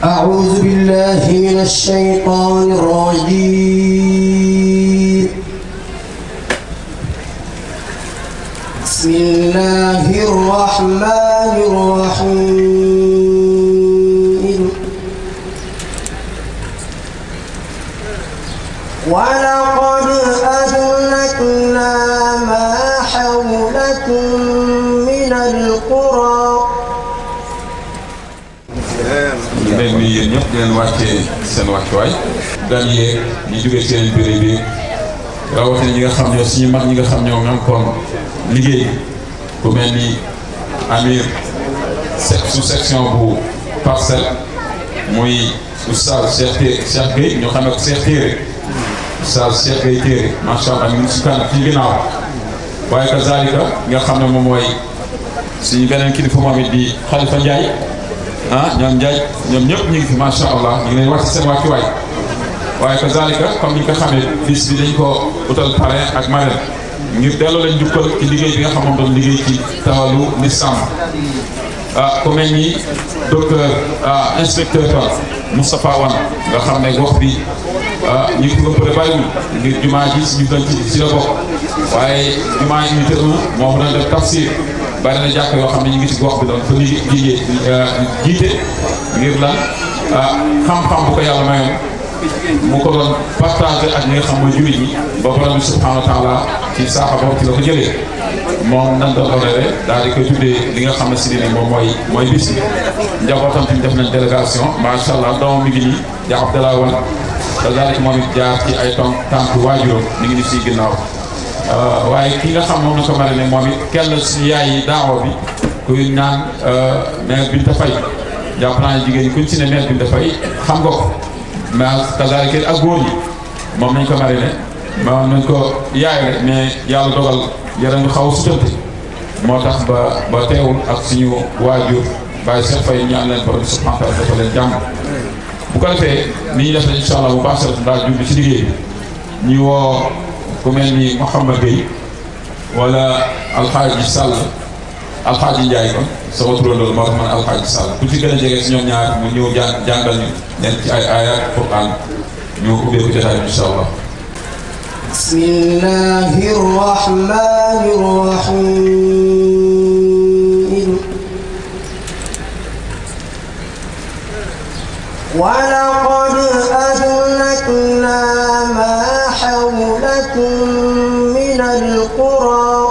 أعوذ بالله من الشيطان الرجيم. بسم الله الرحمن الرحيم. ولقد أهلكنا ما حولكم من القرى. leen nuyu yéen ñëpp di leen wàccee seen wàccuwaay gan yeeg ñu jógee seen béréb bi rawatina ñi nga xam ñoo suñu mag ñi nga xam ñoo ngam koon liggéey ku mel ni amir sous section bu Parcelles muy oustaz Cheikh Gueye ñoo xam ne ko Cheikh Téere oustaz Cheikh Gueye Téere macha allah ñu ngi si kanam ci ginnaaw waaye kazalika nga xam ne moom mooy suñu beneen kilifa moom it di Khalifa Ndiaye ñoom Ndiaye ñoom ñëpp ñu ngi fi macha allah ñu ngi leen wàcc seen wàccuwaay waaye kazalika comme ni nga ko xamee bis bi dañ ko utal parrain ak marraine ngir delloo leen jukkal ci liggéey bi nga xam moom doon liggéey ci tawalu l'islam ku mel ni docteur inspecteur Moustapha Wane nga xam ne gox bi ñu ko bëre bàyyiwul ngir jumaa ji suñu doon ci la bokk waaye jumaa yi unité 1 moo fa doon def tafsir bari na jàkk yoo xam ne ñu ngi ci gox bi doon fa jiite ngir lan xam-xam bu ko yàlla mayoon mu ko doon partagé ak ñi nga xam mooy jullit ñi ba borom bi subhanahu wa taala ci saaxa boobu ci la ko jëlee moom nan doon honoré daal di koy tuddee li nga xam ne si ni moom mooy bis bi njabootam tamit def nañ délégation macha allah doomam mi ngi nii di Abdallah Wane kazalik moom it jaar ci ay tànk waajuram mi ngi ni si ginnaaw waaye ki nga xam moom na ko mari ne moom it kenn suñu yaay yi daawa bi kuy naan mère Binta Faye jàpp naa ne jigéen ñi kuñ si ne mère Binta Faye xam nga ko mais kazalik ak góor ñi moom nañ ko mari ne moom nañ ko yaay rek mais yàlla dogal yaram ñu xaw a sutante moo tax ba teewul ak suñu waajur Baye Cheikh Faye ñaan leen borom subhanahu wa taala dafa leen jàmm bu ko defee ni ñuy def incha allah bu baax daal jublu ci liggéey bi ñu woo ku mel ni Mouhamad Gueye wala Alxaaji Sall Alxaaji Ndiaye kon sama turandoo moo tax man Alxaaji Sall ku ci gën a jege si ñoom ñaar mu ñëw jàngal ñu leen ci ay ayat Quran ñu ubbee ko jotaay incha allah. bismillahi rahmani rahim. ولقد أهلكنا ما حولكم من القرى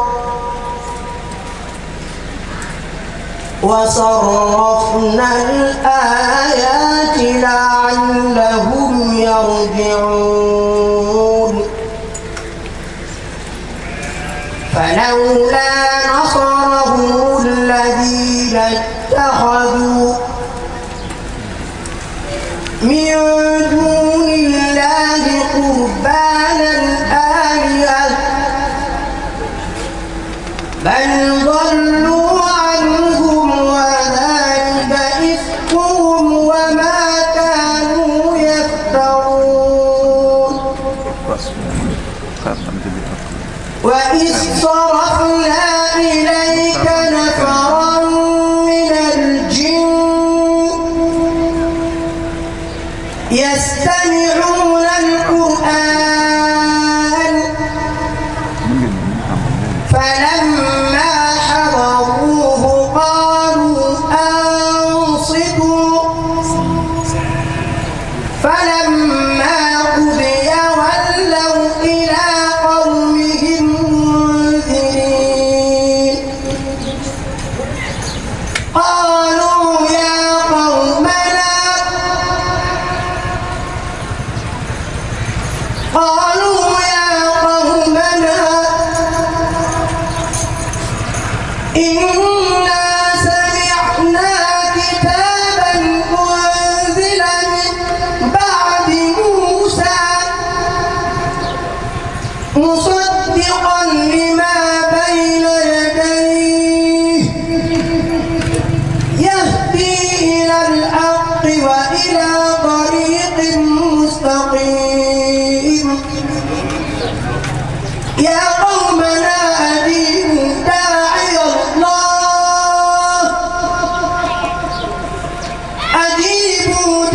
وصرفنا الآيات لعلهم يرجعون فلولا نصرهم الذين اتخذوا من دون الله قربانا آلهة بل ضلوا عنهم وذلك إفكهم وما كانوا يفترون وإذ صرفنا إليك نفرا من الجن يستمعون القرآن فلما حضروه قالوا أنصتوا فلما قضي ولوا إلى قومهم منذرين قالوا يا قومنا إنا سمعنا كتابا أنزل من بعد موسى مصدقا لما بين يديه يهدي إلى الحق وإلى طريق مستقيم يا قومنا أجيبوا داعي الله أجيبوا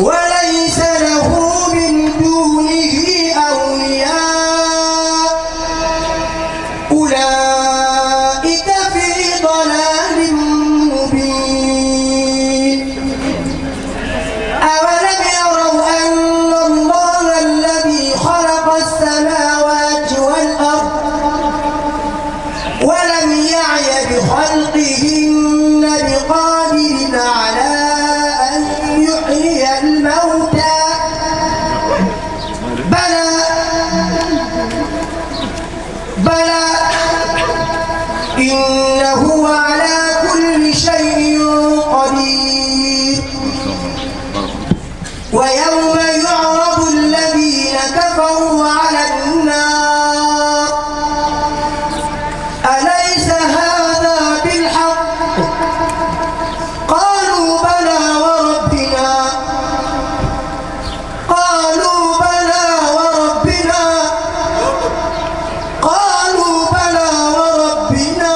وليس له من دونه أولياء أولئك في ضلال مبين أولم يروا أن الله الذي خلق السماوات والأرض ولم يعي بخلقهن بقادر على أن يحيي الموتى بلى إنه على كل شيء قدير ويوم يعرض الذين كفروا على النار أليس هذا بالحق قالوا بلى وربنا قالوا بلى وربنا قالوا بلى وربنا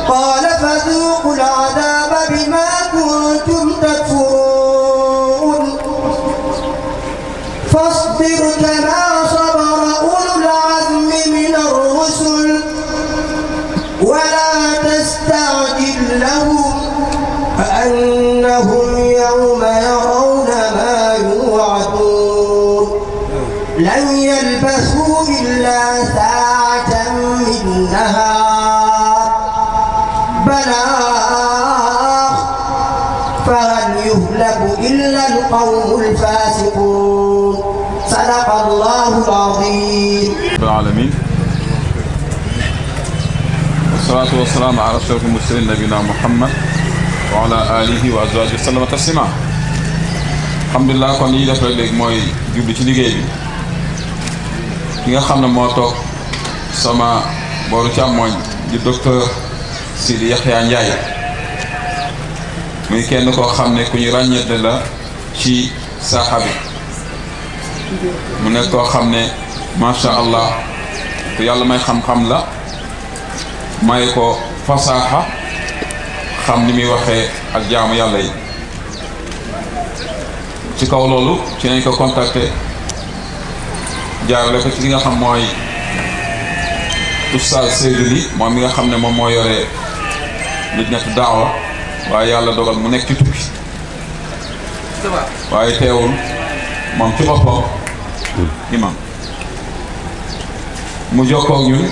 قال فذوقوا العذاب بما كنتم تكفرون فاصبر كما صبر أولو العزم من الرسل ولا تستعجل لهم فأنهم يوم يرون ما يوعدون لن يلبثوا إلا ساعة من نهار بلاغ فهل يهلك إلا القوم الفاسقون صدق الله العظيم. رب العالمين والصلاة والسلام على أشرف المرسلين نبينا محمد وعلى آله وأزواجه وسلم تسليما. alhamdulilah kon li ñuy def rek léegi mooy jublu ci liggéey bi ki nga xam ne moo toog sama booru càmmooñ di docteur Sidi Yaxya Ndiaye muy kenn koo xam ne ku ñu ràññeete la ci saaxa bi mu nekk koo xam ne macha allah ku yàlla may xam-xam la may ko fasaaxa xam ni muy waxee ak jaamu yàlla yi ci kaw loolu ci nañ ko contacté jaarale ko ci li nga xam mooy Oustaz Seydou Ly moom mi nga xam ne moom moo yore nit ñett daawa waaye yàlla dogal mu nekk ci tukki waaye teewul moom ci boppam imam mu jokkoo ak ñun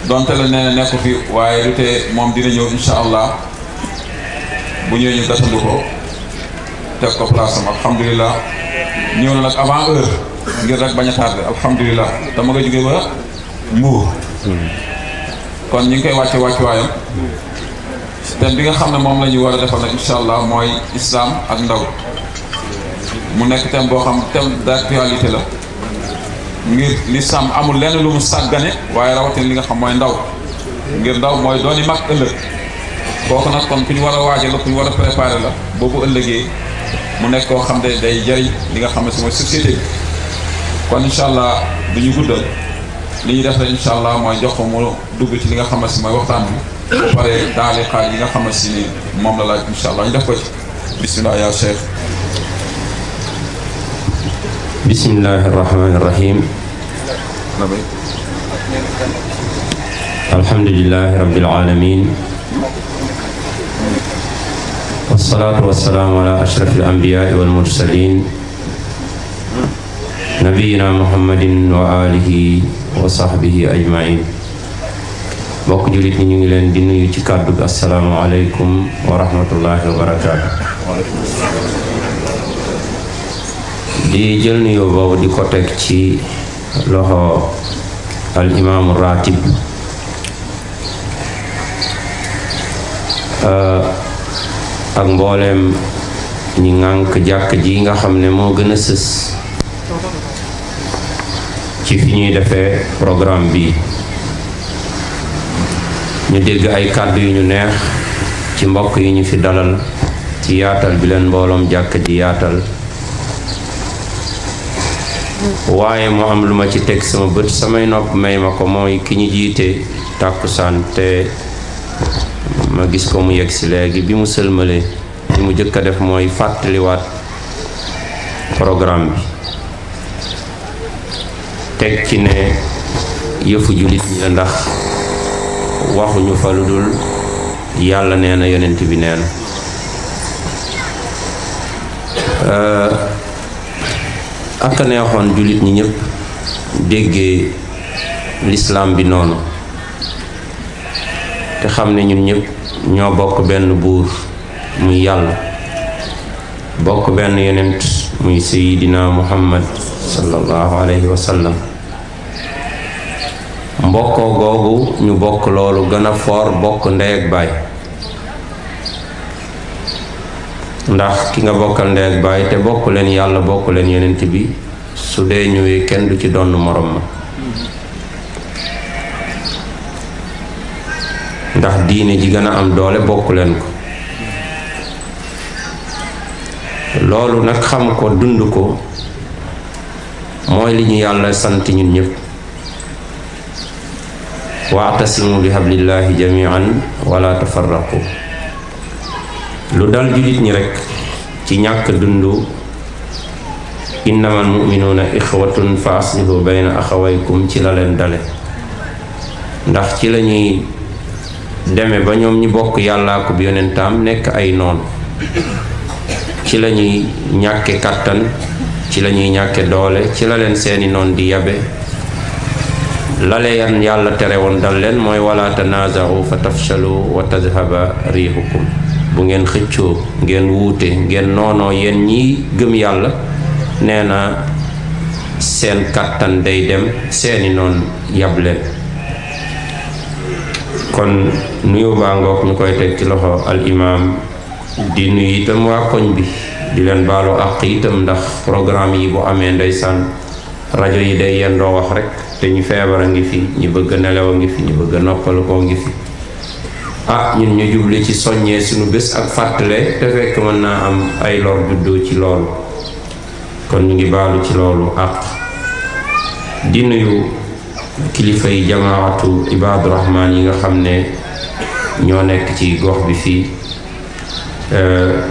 donte la nee na nekku fi waaye du tee moom dina ñëw insha allah bu ñëwee ñu gatandu ko teg ko place am alhamdulilah ñëw na nag avant heure ngir rek bañ a tardé alhamdulilah te ma nga jógee ba Mbuur kon ñu ngi koy wàcce wàccuwaayam thème bi nga xam ne moom la ñu war a defal nag insha allah mooy islam ak ndaw mu nekk thème boo xam thème d'actualité la ngir l'islam amul lenn lu mu sàggane waaye rawatina li nga xam mooy ndaw ngir ndaw mooy dooni mag ëllëg kooku nag kon ku ñu war a waajal la ku ñu war a préparer la boobu ëllëgee mu nekk koo xam ne day jëriñ li nga xam ne si mooy société bi kon incha allah du ñu guddal li ñuy def rek incha allah mooy jox ko mu dugg ci li nga xam ne si mooy waxtaan bi bu paree daali xaaj yi nga xam ne si ni moom la laaj incha allah ñu def ko ci bismillah ya cheikh. bismillahi irrahmani irrahim alhamdulilahi rabbil alamin wasalaatu wasalaamu ala ashraf al anbiyaai wal mursalin nabiyina muhammadin wa alihi wa sahbihi ajmain mbokk jullit ñi ñu ngi leen di nuyu ci kàddu gi assalaamu aleykum wa rahmatullahi wa barakaatu di jël nuyoo boobu di ko teg ci loxo al imaamu ratib ak mbooleem ñi ŋànk jàkk ji nga xam ne moo gën a sës ci fi ñuy defee programme bi ñu dégg ay kàddu yu ñu neex ci mbokk yi ñu fi dalal ci yaatal bi leen mbooloom jàkk ji yaatal waaye mu am lu ma ci teg sama bët samay nopp may ma ko mooy ki ñu jiite tàkkusaan te ma gis ko mu yegg si léegi bi mu sëlmalee li mu jëkk a def mooy fàttaliwaat programme bi teg ci ne yëfu jullit ñi la ndax waxuñu fa lu dul yàlla nee na yonent bi nee na ak a neexoon jullit ñi ñëpp déggee lislaam bi noonu te xam ne ñun ñëpp ñoo bokk benn buur muy yàlla bokk benn yonent muy sayidina muhammad sallallahu alayhi wa sallam mbokkoo googu ñu bokk loolu gën a foor bokk ndey ak baay ndax ki nga bokkal ndey ak baay te bokk leen yàlla bokk leen yonent bi su dee ñëwee kenn du ci donn morom ma ndax diine ji gën a am doole bokk leen ko loolu nag xam ko dund ko mooy li ñu yàlla sant ñun ñëpp wa'tasimu bi hablillahi jami'an wala tafarraqu lu dal jullit ñi rekk ci ñàkk dundu innamal mu'minuuna ixwatun fa aslihu bayna axawaykum ci la leen dale ndax ci lañuy deme ba ñoom ñi bokk yàllaa ko bi yonentaam nekk ay noon ci lañuy ñàkke kàttan ci lañuy ñàkke doole ci la leen seeni noon di yabe la leen yàlla tere woon dal leen mooy wala tanaazaru fa tafshalu wa tadhaba riihukum bu ngeen xëccoo ngeen wuute ngeen noonoo yéen ñi gëm yàlla nee na seen kàttan day dem seeni noon yab leen kon nuyu baa ngoog ñu koy teg ci loxo al imaam di nuyu itam waa koñ bi di leen baalu àq itam ndax programme yi bu amee ndeysaan rajo yi day yendoo wax rek te ñu feebar a ngi fi ñu bëgg a nelaw a ngi fi ñu bëgg a noppalu koo ngi fi ñun ñu jubli ci soññee suñu bés ak fàttale te fekk mën naa am ay lor juddoo ci loolu kon ñu ngi baalu ci loolu àq di nuyu kilifa yi jamaatu ibaadu rahmaan yi nga xam ne ñoo nekk ci gox bi fii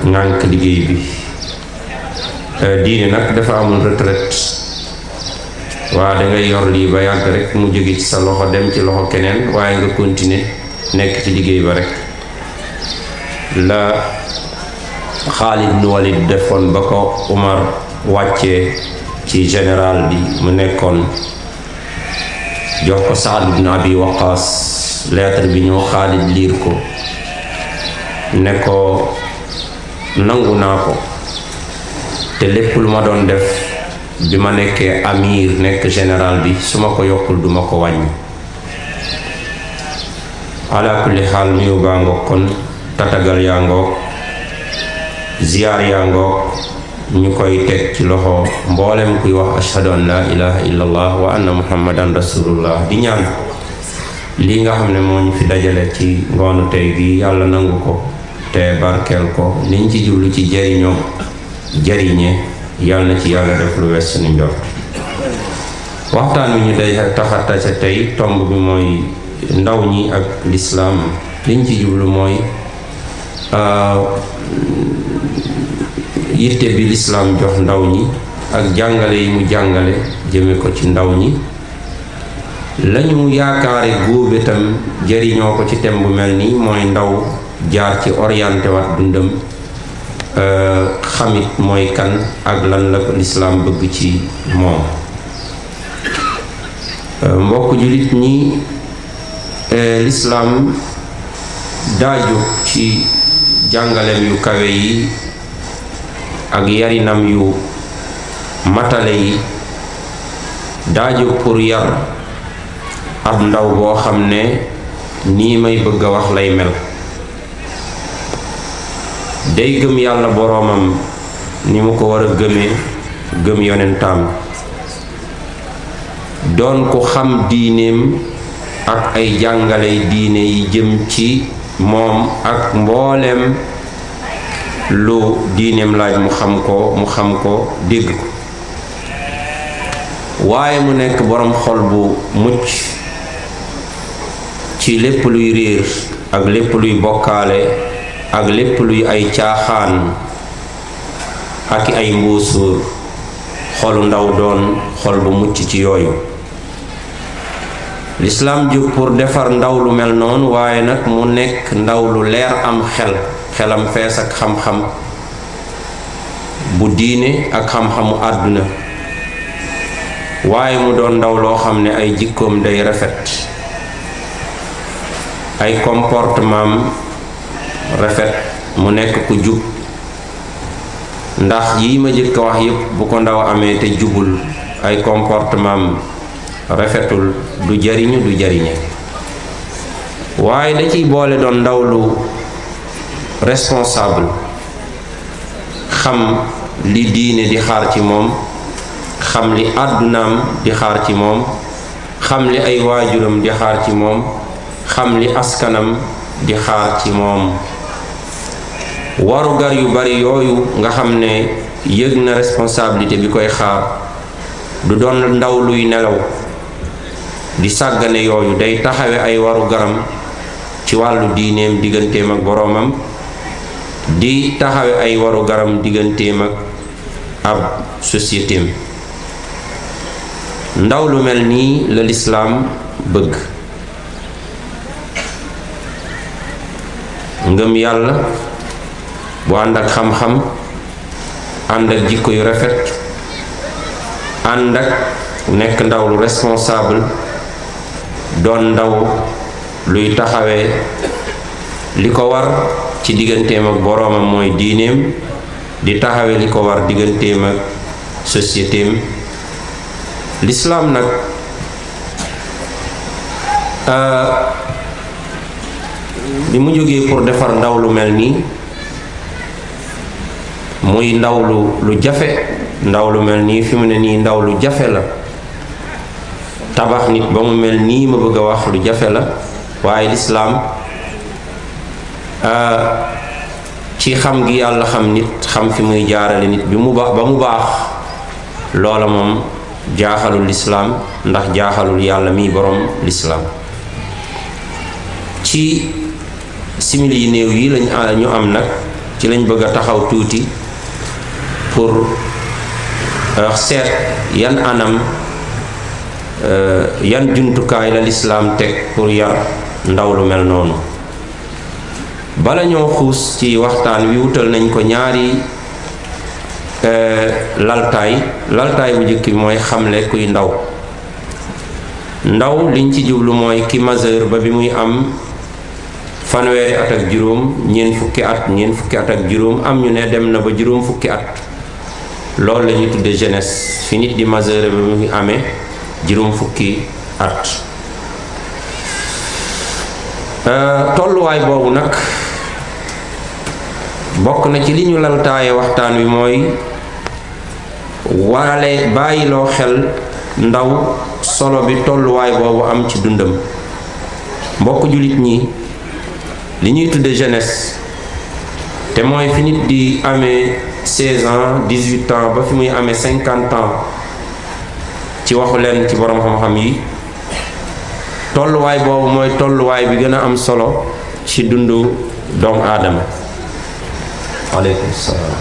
ngànk liggéey bi diine nag dafa amul retraite waa dangay yor lii ba yàgg rek mu jóge ci sa loxo dem ci loxo keneen waaye nga continuer nekk ci liggéey ba rek la Xaalid ibn Walid defoon ba ko Umar wàccee ci général bi mu nekkoon jox ko Saad ibn Abi Waqaas lettre bi ñëw Xaalid liir ko ne ko nangu naa ko te lépp lu ma doon def bi ma nekkee amir nekk général bi su ma ko yokkul duma ko wàññi ala kulli xaal nuyu baa ngoog kon tatagal yaa ngoog ziyaar yaa ngoog ñu koy teg ci loxo mboolem kuy wax ashhadu an la ilaha illallah wa anna muhammadan rasulullah di ñaan lii nga xam ne moo ñu fi dajale ci ngoonu tey gi yàlla nangu ko te barkeel ko liñ ci jublu ci jariñoo jariñe yàlla na ci yàlla def lu wees suñu njort waxtaan wi ñu day taxata ca tey tomb bi mooy ndaw ñi ak lislaam liñ ci jublu mooy yitte bi lislaam jox ndaw ñi ak jàngale yi mu jàngale jëme ko ci ndaw ñi lañu yaakaare góobe tam jariñoo ko ci thème bu mel nii mooy ndaw jaar ci orienté wat dundam xamit mooy kan ak lan la ko lislaam bëgg ci moom mbokk jullit ñi lislaam daa jóg ci jàngaleem yu kawe yi ak yarinam yu matale yi daa jóg pour yar ab ndaw boo xam ne nii may bëgg a wax lay mel day gëm yàlla boroomam ni mu ko war a gëmee gëm yonentaam doon ko xam diineem ak ay jàngale diine yi jëm ci moom ak mbooleem lu diineem laaj mu xam ko dégg ko waaye mu nekk boroom xol bu mucc ci lépp luy réer ak lépp luy bokkaale ak lépp luy ay caaxaan ak ay mbuusóor xolu ndaw doon xol bu mucc ci yooyu. lislaam jóg pour defar ndaw lu mel noonu, waaye nag mu nekk ndaw lu leer am xelam fees ak xam-xam bu diine ak xam-xamu àdduna, waaye mu doon ndaw loo xam ne ay jikkoom day rafet, ay comportement rafet, mu nekk ku jub. ndax yi ma jëkk a wax yépp bu ko ndaw amee te jubul, ay comportement rafetul, du jariñu du jariñe. waaye da ciy boole doon ndaw lu responsable, xam li diine di xaar ci moom, xam li àddunaam di xaar ci moom, xam li ay waajuram di xaar ci moom, xam li askanam di xaar ci moom. warugar yu bari yooyu nga xam ne yëg na responsabilité bi koy xaar, du doon ndaw luy nelaw di sàggane yooyu, day taxawe ay warugaram ci wàllu diineem digganteem ak boroomam, di taxawe ay warugaram digganteem ak ab sociétéem. ndaw lu mel nii la lislaam bëgg. ngëm yàlla bu ànd ak xam-xam, ànd ak jikko yu rafet, ànd ak nekk ndaw lu responsable, doon ndaw luy taxawee li ko war ci digganteem ak boroomam mooy diineem, di taxawe li ko war digganteem ak sociétéem. lislaam nag bi mu jógee pour defar ndaw lu mel nii, muy ndaw lu jafe. ndaw lu mel nii fi mu ne nii ndaw lu jafe la. tabax nit ba mu mel nii ma bëgg a wax lu jafe la, waaye lislaam ci xam gi yàlla xam nit, xam fi muy jaarale nit bi mu baax ba mu baax, loola moom jaaxalul lislaam, ndax jaaxalul yàlla mi borom lislaam. ci simili yi néew yi ñu am nag, ci lañ bëgg a taxaw tuuti pour seet yan anam, yan jumtukaay la lislaam teg pour yar ndaw lu mel noonu. bala ñoo xuus ci waxtaan wi, wutal nañ ko ñaari laltaay bu njëkk bi mooy xamle kuy ndaw liñ ci jublu mooy ki majeur ba bi muy am fanweeri at ak juróom, ñeent fukki at ak juróom, am ñu ne dem na ba juróom fukki at. loolu la ñuy tudde jeunesse, fi nit di majeur ba mu ngi amee juróom fukki at. tolluwaay boobu nag bokk na ci li ñu laltaaye waxtaan wi mooy warale bàyyiloo xel ndaw solo bi tolluwaay boobu am ci dundam. mbokk jullit ñi, li ñuy tudde jeunesse te mooy fi nit di amee 16 ans 18 ans ba fi muy amee 50 ans ci waxu leen ci borom xam-xam yi, tolluwaay boobu mooy tolluwaay bi gën a am solo ci dundu doomu aadama. aleykum salaam.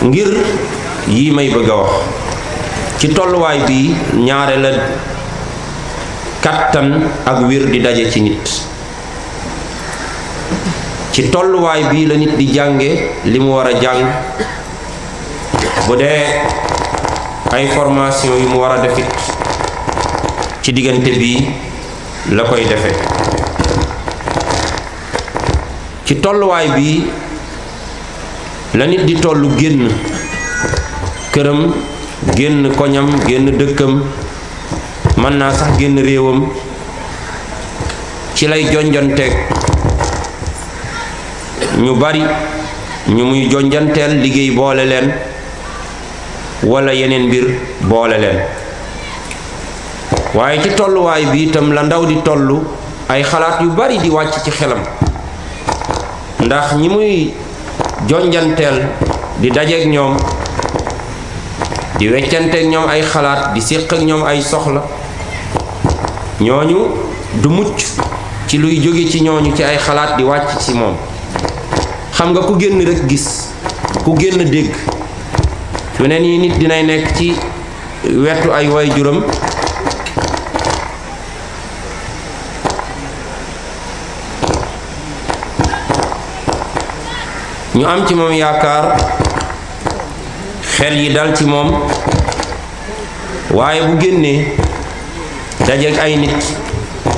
ngir yii may bëgg a wax ci tolluwaay bi, ñaare la kattan ak wér di daje ci nit. ci tolluwaay bii la nit di jànge li mu war a jàng, bu dee ay formation yu mu war a defit ci diggante bii la koy defee. ci tolluwaay bii la nit di tollu génn këram, génn koñam, génn dëkkam, mën naa sax génn réewam. ci lay jonjanteeg ñu bari ñu muy jonjanteel, liggéey boole leen wala yeneen mbir boole leen. waaye ci tolluwaay bi itam la ndaw di tollu ay xalaat yu bari di wàcc ci xelam, ndax ñi muy jonjanteel di dajeek ñoom, di weccanteek ñoom ay xalaat, di séq ak ñoom ay soxla, ñooñu du mucc ci luy jóge ci ñooñu ci ay xalaat di wàcc ci moom. xam nga ku génn rek gis ku génn dégg su ne nii nit dinay nekk ci wetu ay waajuram ñu am ci moom yaakaar xel yi dal ci moom waaye bu génnee dajeek ay nit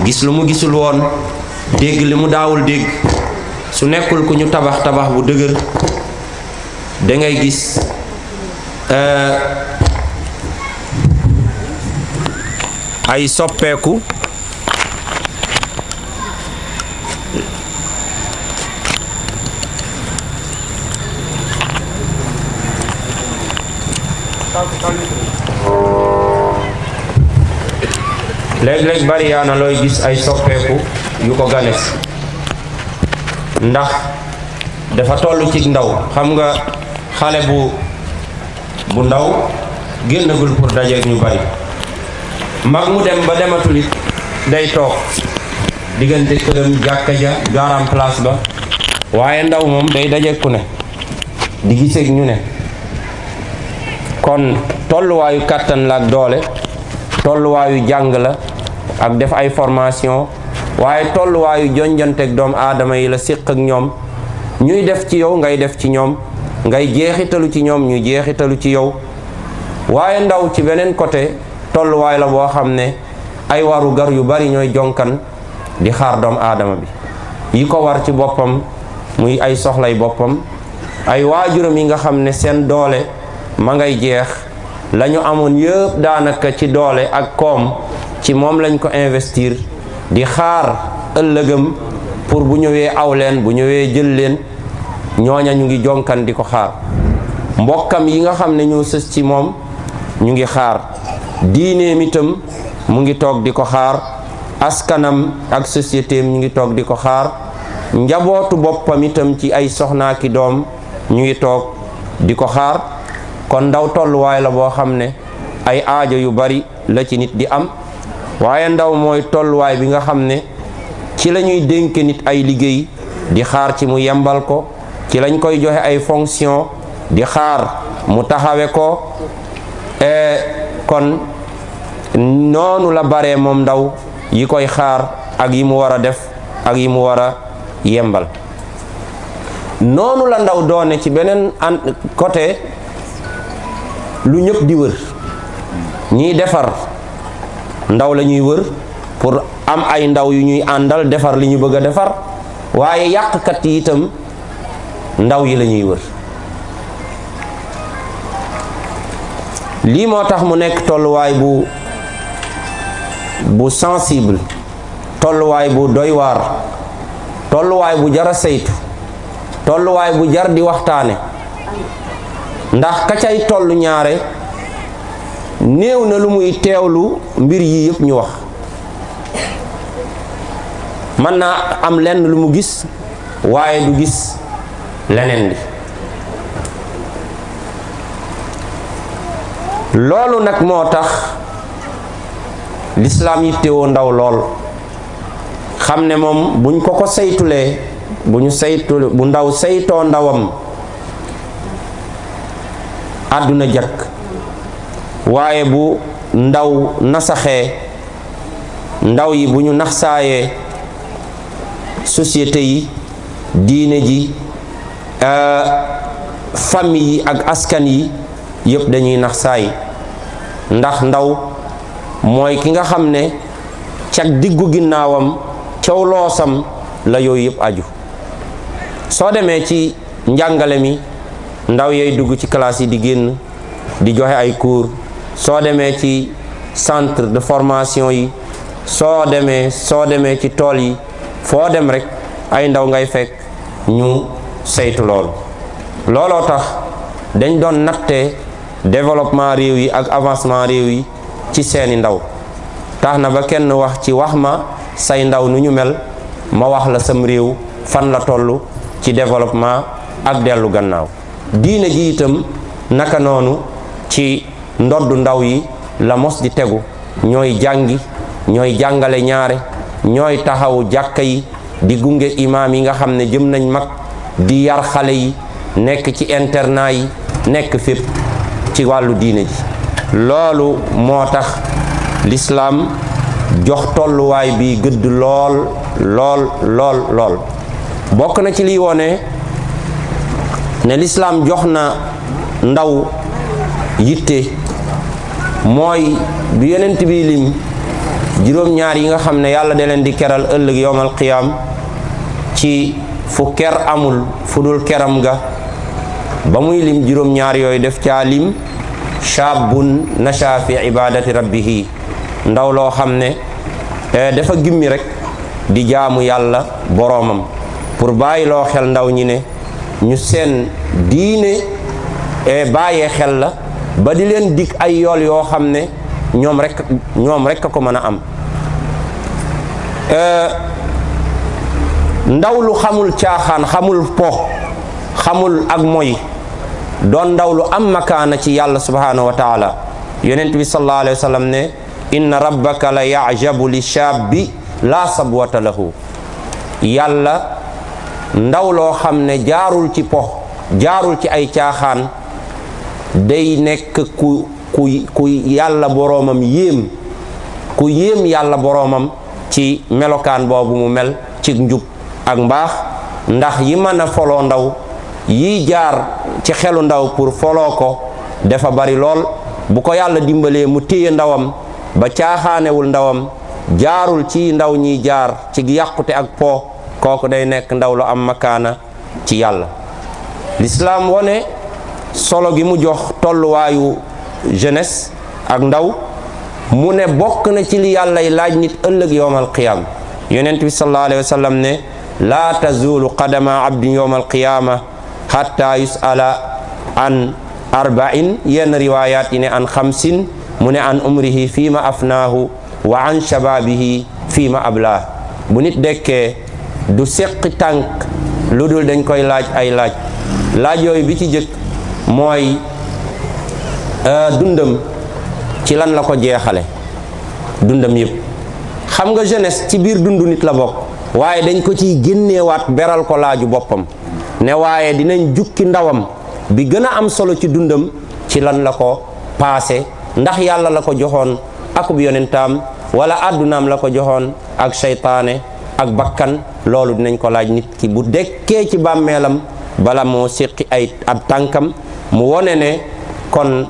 gis lu mu gisul woon dégg li mu daawul dégg su nekkul ku ñu tabax tabax bu dëgër dangay gis ay soppeeku léeg-léeg bari yaa na looy gis ay soppeeku yu ko ganes ndax dafa toll ci ndaw xam nga xale bu ndaw génnagul pour dajeek ñu bari mag mu dem ba dematul it day toog diggante këram jàkka ja garam place ba waaye ndaw moom day dajeek ku ne di giseek ñu ne kon tolluwaayu kàttan la ak doole tolluwaayu jàng la ak def ay formation waaye tolluwaayu jonjanteeg doomu aadama yi la séq ak ñoom ñuy def ci yow ngay def ci ñoom ngay jeexitalu ci ñoom ñuy jeexitalu ci yow waaye ndaw ci beneen côté tolluwaay la boo xam ne ay waru gar yu bari ñooy jonkan di xaar doomu aadama bi yi ko war ci boppam muy ay soxlay boppam ay waajuram yi nga xam ne seen doole ma ngay jeex lañu amoon yëpp daanaka ci doole ak koom ci moom lañ ko investir di xaar ëllëgam pour bu ñëwee aw leen bu ñëwee jël leen ñooña ñu ngi jonkan di ko xaar mbokkam yi nga xam ne ñoo sës ci moom ñu ngi xaar diineem itam mu ngi toog di ko xaar askanam ak société ñu ngi toog di ko xaar njabootu boppam itam ci ay soxnaaki doom ñu ngi toog di ko xaar kon ndaw tolluwaay la boo xam ne ay aajo yu bari la ci nit di am waaye ndaw mooy tolluwaay bi nga xam ne ci la ñuy dénk nit ay liggéey di xaar ci mu yembal ko ci lañ koy joxe ay fonction di xaar mu taxawe ko kon noonu la bare moom ndaw yi koy xaar ak yi mu war a def ak yi mu war a yembal noonu la ndaw doone ci beneen côté lu ñëpp di wër ñiy defar ndaw la ñuy wër pour am ay ndaw yu ñuy àndal defar li ñu bëgg a defar waaye yàqkat yi itam ndaw yi la ñuy wër lii moo tax mu nekk tolluwaay bu sensible tolluwaay bu doy waar tolluwaay bu jar a saytu tolluwaay bu jar di waxtaane ndax ka cay tollu ñaare néew na lu muy teewlu mbir yi yëpp ñu wax mën naa am lenn lu mu gis waaye du gis leneen li loolu nag moo tax lislaam yittewoo ndaw lool xam ne moom buñ ko saytulee bu ndaw saytoo ndawam àdduna jakk waaye bu ndaw nasaxee ndaw yi bu ñu naxsaayee société yi diine ji famille yi ak askan yi yëpp dañuy naxsaay ndax ndaw mooy ki nga xam ne cag diggu ginnaawam caw loosam la yooyu yëpp aju soo demee ci njàngale mi ndaw yooyu dugg ci classe yi di génn di joxe ay cours soo demee ci centre de formation yi soo demee ci tool yi foo dem rek ay ndaw ngay fekk ñu saytu looloo tax dañ doon nattee développement réew yi ak avancement réew yi ci seeni ndaw tax na ba kenn wax ci wax ma say ndaw nu ñu mel ma wax la sam réew fan la tollu ci développement ak dellu gannaaw diine ji itam naka noonu ci ndoddu ndaw yi la mos di tegu ñooy jàngi ñooy jàngale ñaare ñooy taxawu jàkka yi di gunge imaam yi nga xam ne jëm nañ mag di yar xale yi nekk ci internat yi nekk fépp ci wàllu diine ji. loolu moo tax lislaam jox tolluwaay bi gëdd lool lool lool lool. bokk na ci liy wone ne lislaam jox na ndaw yitte mooy bi yonent bi lim juróom-ñaar yi nga xam ne yàlla da leen di keral ëllëg yowmal qiyaam ci fu ker amul fu dul keram ga. ba muy lim juróom-ñaar yooyu def caa lim shaabun nasha fi ibadati rabbihi, ndaw loo xam ne dafa gimmi rek di jaamu yàlla boroomam. pour bàyyi loo xel ndaw ñi ne ñu seen diine bàyyee xel la ba di leen dig ay yool yoo xam ne ñoom rek a ko mën a am. ndaw lu xamul caaxaan, xamul po, xamul ak moy, doon ndaw lu am makaana ci yàlla subhanahu wa taala. yonent bi sallallahu alayhi wa sallam ne inna rabbaka la yajabu li shaabbi la sabwata lahu. yàlla ndaw loo xam ne jaarul ci po, jaarul ci ay caaxaan, day nekk ku yàlla boroomam yéem, ku yéem yàlla boroomam ci melokaan boobu mu mel ci njub ak mbaax. ndax yi mën a foloo ndaw, yi jaar ci xelu ndaw pour foloo ko dafa bari lool. bu ko yàlla dimbalee mu téye ndawam ba caaxaanewul ndawam, jaarul ci ndaw ñiy jaar ci yàqute ak po, kooku day nekk ndaw lu am makaana ci yàlla. lislaam wone solo gi mu jox tolluwaayu jeunesse ak ndaw, mu ne bokk na ci li yàllay laaj nit ëllëg yowmal qiyaama. yonent bi sallallahu alayhi wa sallam ne laa tazulu qadama abdin yowmal qiyaama hatta yusala an arba'in, yenn riwaayaat yi ne an xamsin, mu ne an umrihi fiima afnaahu wa an shababihi fiima ablaah. bu nit dekkee du seqi tànk lu dul dañ koy laaj ay laaj yooyu bi ci jëkk mooy dundam ci lan la ko jeexale, dundam yëpp. xam nga jeunesse ci biir dundu nit la bokk, waaye dañ ko ciy génneewaat beral ko laaju boppam ne waaye dinañ jukki ndawam bi gën a am solo ci dundam ci lan la ko paase, ndax yàlla la ko joxoon akub yonentaam wala àddunaam la ko joxoon ak seytaane ak bakkan. loolu dinañ ko laaj nit ki bu dekkee ci bàmmeelam bala moo séqi ay ab tànkam. mu wone ne kon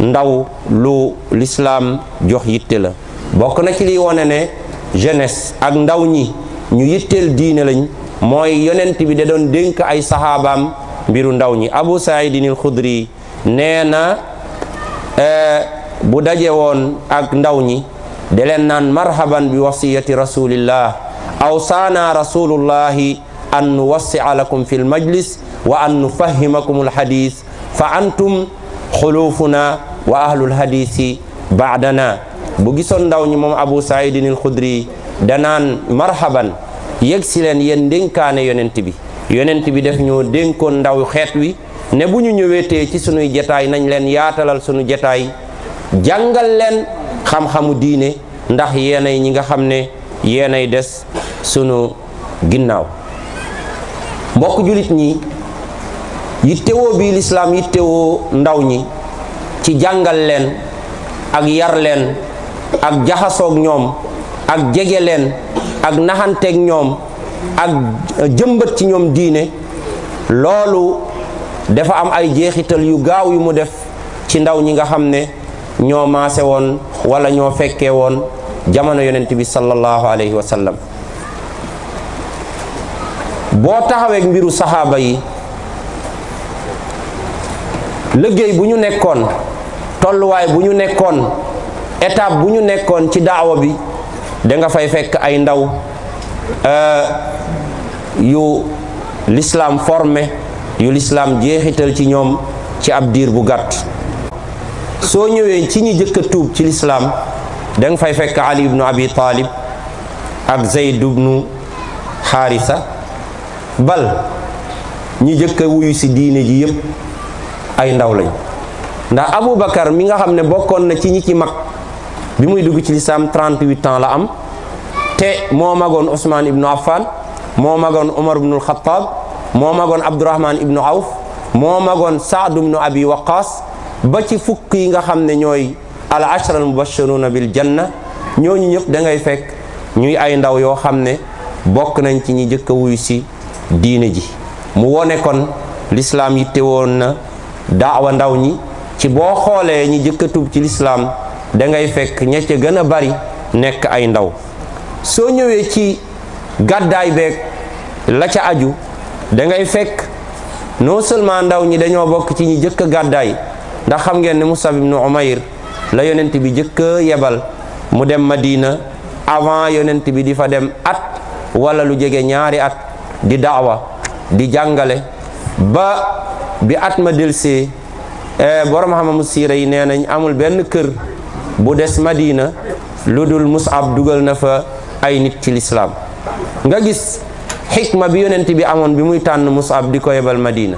ndaw lu lislaam jox yitte la. bokk na ci liy wone ne jeunesse ak ndaw ñi ñu yitteel diine lañ, mooy yonent bi da doon dénk ay saxaabaam mbiru ndaw ñi. Abu Saïdin al-Khudri nee na bu daje woon ak ndaw ñi de leen naan marhaban bi wasiyati rasulillah awsaana rasulullahi an nuwassia lakum fi lmajlis wa an nufahimakum alhadis fa antum xulufuna wa ahlul hadisi baadana. bu gisoon ndaw ñi moom Abu Saïdin al-Khudri danaan marhaban, yegg si leen yéen dénkaane yonent bi. yonent bi def ñoo dénkoon ndaw xeet wi ne bu ñu ñëweetee ci sunuy jataay nañ leen yaatalal sunu jataay, jàngal leen xam-xamu diine, ndax yéenay ñi nga xam ne yéenay des sunu ginnaaw. mbokk julit ñi, yittewoo bii lislaam yittewoo ndaw ñi ci jàngal leen ak yar leen ak jaxasoog ñoom ak jege leen ak naxanteeg ñoom ak jëmbat ci ñoom diine, loolu dafa am ay jeexital yu gaaw yu mu def ci ndaw ñi nga xam ne ñoo maase woon wala ñoo fekkee woon jamono yonent bi sallallahu alayhi wa sallam. boo taxaweeg mbiru saxaaba yi, liggéey bu ñu nekkoon, tolluwaay bu ñu nekkoon, étape bu ñu nekkoon ci daawa bi, da nga fay fekk ay ndaw yu lislaam formé, yu lislaam jeexital ci ñoom ci ab diir bu gàtt. soo ñëwee ci ñi jëkk a tuub ci lislaam, da nga fay fekk Ali ibnu Abi Talib ak Zayd ibnu Haarisa, bal ñi jëkk a wuyu si diine ji yépp ay ndaw lañ. ndax Abu Bakar mi nga xam ne bokkoon na ci ñi ci mag bi muy dugg ci lislaam 38 ans la am, te moo magoon Ousmane ibnu Affan, moo magoon Omar ibnu Khattab, moo magoon Abdurahman ibnu Awf, moo magoon Saad ibnu Abi Waqaas ba ci fukk yi nga xam ne ñooy al ashra al mubashiruna bil janna. ñooñu ñëpp da ngay fekk ñuy ay ndaw yoo xam ne bokk nañ ci ñi jëkk a wuyu si diine ji. mu wone kon lislaam yitte woon na daawa ndaw ñi ci boo xoolee ñi jëkk a tub ci lislaam da ngay fekk ña ca gën a bari nekk ay ndaw. soo ñëwee ci gàddaay beeg la ca aju da ngay fekk non seulement ndaw ñi dañoo bokk ci ñi jëkk a gàddaay, ndax xam ngeen ne Musab ibnu Umayr la yonent bi jëkk a yebal mu dem Madina avant yonent bi di fa dem at wala lu jege ñaari at di daawa di jàngale ba bi at ma delsee borom xam-xamu siira yi nee nañ amul benn kër bu des Madina lu dul Musab dugal na fa ay nit ci lislaam. nga gis xikma bi yonent bi amoon bi muy tànn Musab di ko yebal Madina.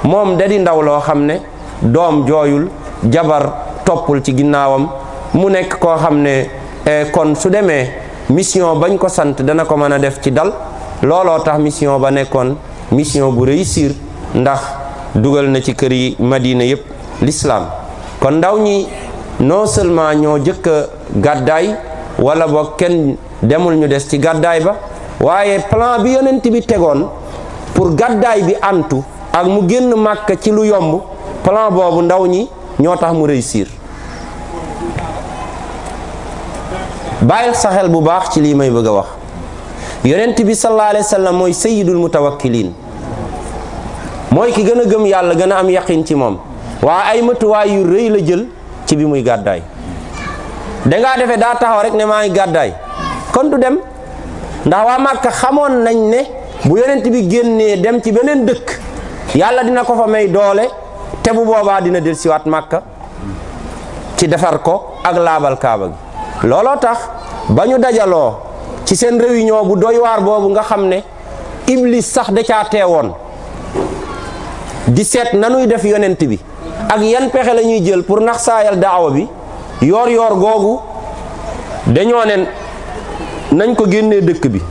moom da di ndaw loo xam ne doom jooyul, jabar toppul ci ginnaawam, mu nekk koo xam ne kon su demee mission bañ ko sant dana ko mën a def ci dal. looloo tax mission ba nekkoon mission bu réussir, ndax dugal na ci kër yi Madina yépp l'islam. kon ndaw ñi non seulement ñoo jëkk a gàddaay wala boog kenn demul ñu des ci gàddaay ba, waaye plan bi yonent bi tegoon pour gàddaay bi antu ak mu génn Màkka ci lu yomb, plan boobu ndaw ñi ñoo tax mu réussir. bàyyil sa xel bu baax ci lii may bëgg a wax. yonent bi sallallahu alayhi wa sallam mooy sayyidul mutawakkiliin, mooy ki gën a gëm yàlla, gën a am yaqin ci moom, waaye ay matuwaay yu rëy la jël ci bi muy gàddaay. dangaa defe daa taxaw rek ne maa ngi gàddaay, kon du dem. ndax waa Màkka xamoon nañ ne bu yonent bi génnee dem ci beneen dëkk yàlla dina ko fa may doole, te bu boobaa dina dellusiwaat Màkka ci defar ko ak laabal kaaba gi. looloo tax ba ñu dajaloo ci seen réunion bu doy waar boobu nga xam ne Iblis sax da caa teewoon di seet nanuy def yonent bi ak yan pexe la ñuy jël pour nax saayal daawa bi. yoor googu dañoo ne nañ ko génnee dëkk bi.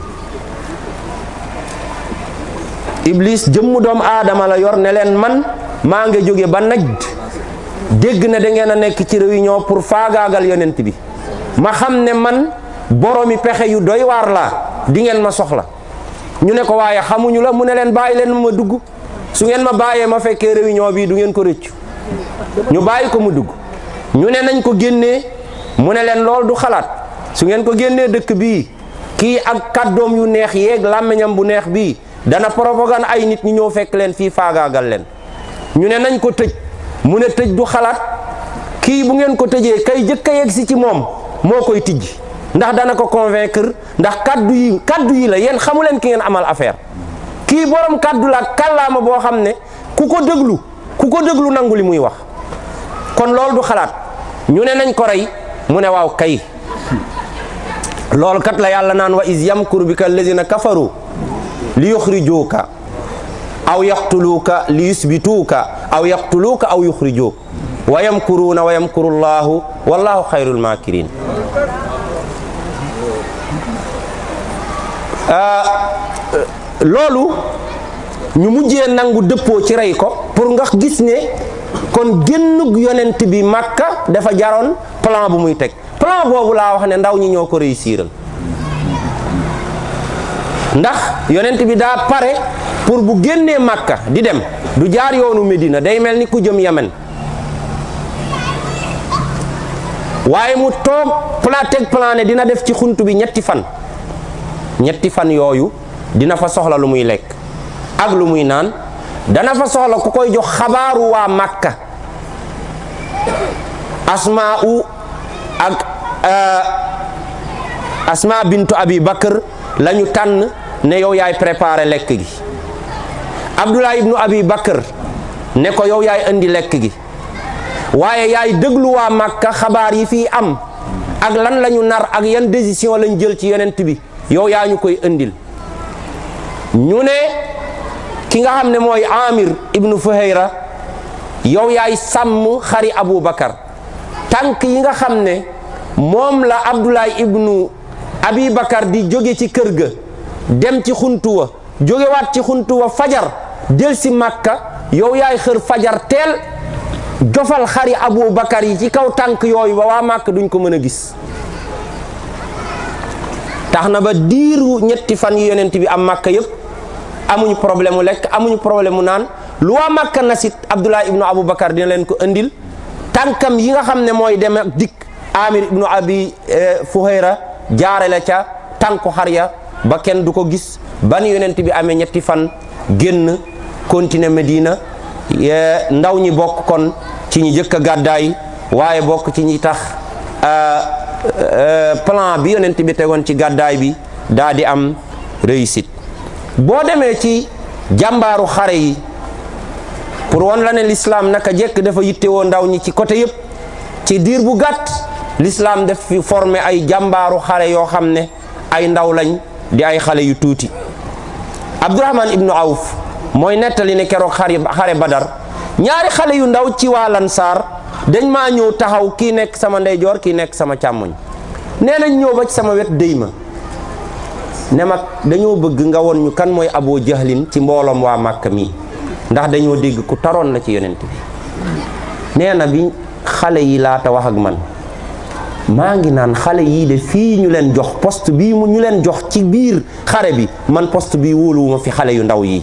Iblis jëmmu doomu aadama la yor ne leen man maa nga jóge ba Najd, dégg na da ngeen a nekk ci réunion pour faagaagal yonent bi, ma xam ne man boromi pexe yu doy waar laa, di ngeen ma soxla. ñu ne ko waaye xamuñu la, mu ne leen bàyyi leen ma dugg, su ngeen ma bàyyee ma fekkee réunion bi du ngeen ko rëccu. ñu bàyyi ko mu dugg. ñu ne nañ ko génnee, mu ne leen lool du xalaat, su ngeen ko génnee dëkk bii kii ak kàddoom yu neex yeeg làmmiñam bu neex bii dana propagande ay nit ñi ñëw fekk leen fii faagaagal leen. ñu ne nañ ko tëj, mu ne tëj du xalaat, kii bu ngeen ko tëjee kay jëkk a yegg si ci moom moo koy tijji, ndax dana ko convaincre, ndax kaddu yi la, yéen xamu leen ki ngeen amal affaire. kii borom kaddu la kàllaama boo xam ne ku ko déglu nangu li muy wax, kon loolu du xalaat. ñu ne nañ ko rey, mu ne waaw kay, loolu kat la yàlla naan wa iz yamkuru bika allazina kafaru li yuxrijuuka aw yaqtuluuka li yusbituuka aw yaqtuluuka aw yuxrijuuka wa yamkuruuna wa yamkuru llaahu wallaahu xayrul maakiriin. loolu ñu mujjee nangu dëppoo ci rey ko pour nga gis ne kon génnug yonent bi Makka dafa jaroon plan bu muy teg. plan boobu laa wax ne ndaw ñi ñoo ko réussiral, ndax yonent bi daa pare pour bu génnee Makka di dem du jaar yoonu Medina, day mel ni ku jëm Yemen, waaye mu toog teg plan ne dina def ci xuntu bi ñetti fan yooyu dina fa soxla lu muy lekk ak lu muy naan, dana fa soxla ku koy jox xabaaru waa Makka. Asma bintu Abi Bakr lañu tànn ne yow yaay préparé lekk gi. Abdullah ibnu Abi Bakr ne ko yow yaay indi lekk gi, waaye yaay déglu waa Makka xabaar yi fii am ak lan lañu nar ak yan décision lañ jël ci yonent bi, yow yaa ñu koy indil. ñu ne ki nga xam ne mooy Amir ibnu Fuhayra yow yaay sàmm xari Abu Bakar. tànk yi nga xam ne moom la Abdullah ibnu Abi Bakar di jóge ci kër ga dem ci xuntu wa, jógewaat ci xuntu wa fajar del si Makka, yow yaay xër fajar teel jofal xari Abu Bakar yi ci kaw tànk yooyu ba waa Màkk duñ ko mën a gis. tax na ba diiru ñetti fan yi yonent bi am Màkka yëpp amuñu problème mu lekk amuñu problème mu naan lu waa Màkka nasit Abdullah ibnu Abu Bakar dina leen ko indil. tànkam yi nga xam ne mooy dem ak dikk Amir ibnu Abi Fuhayra jaare la ca tànku xar ya ba kenn du ko gis ban yonent bi amee ñetti fan génn continuer Medina ndaw ñi bokk kon ci ñi jëkk a gàddaay waaye bokk ci ñi tax plan bi yonent bi tegoon ci gàddaay bi daa di am réussite. boo demee ci jàmbaaru xare yi pour won la ne l'islam naka jekk dafa yittewoo ndaw ñi ci côté yëpp ci diir bu gàtt l'islam daf fi formé ay jàmbaaru xare yoo xam ne ay ndaw lañ di ay xale yu tuuti. Abdurahman ibnu Awf mooy nettali ne keroog xare Badar ñaari xale yu ndaw ci waa Lansaar dañ maa ñëw taxaw kii nekk sama ndeyjoor kii nekk sama càmmoñ nee nañ ñëw ba ci sama wet déy ma ne mag dañoo bëgg nga won ñu kan mooy Abu Jahlin ci mbooloom waa Màkka mi ndax dañoo dégg ku taroon la ci yonent bi. nee na bi xale yi laata wax ak man maa ngi naan xale yii de fii ñu leen jox poste bii mu ñu leen jox ci biir xare bi man poste bii wóoluwuma fi xale yu ndaw yi.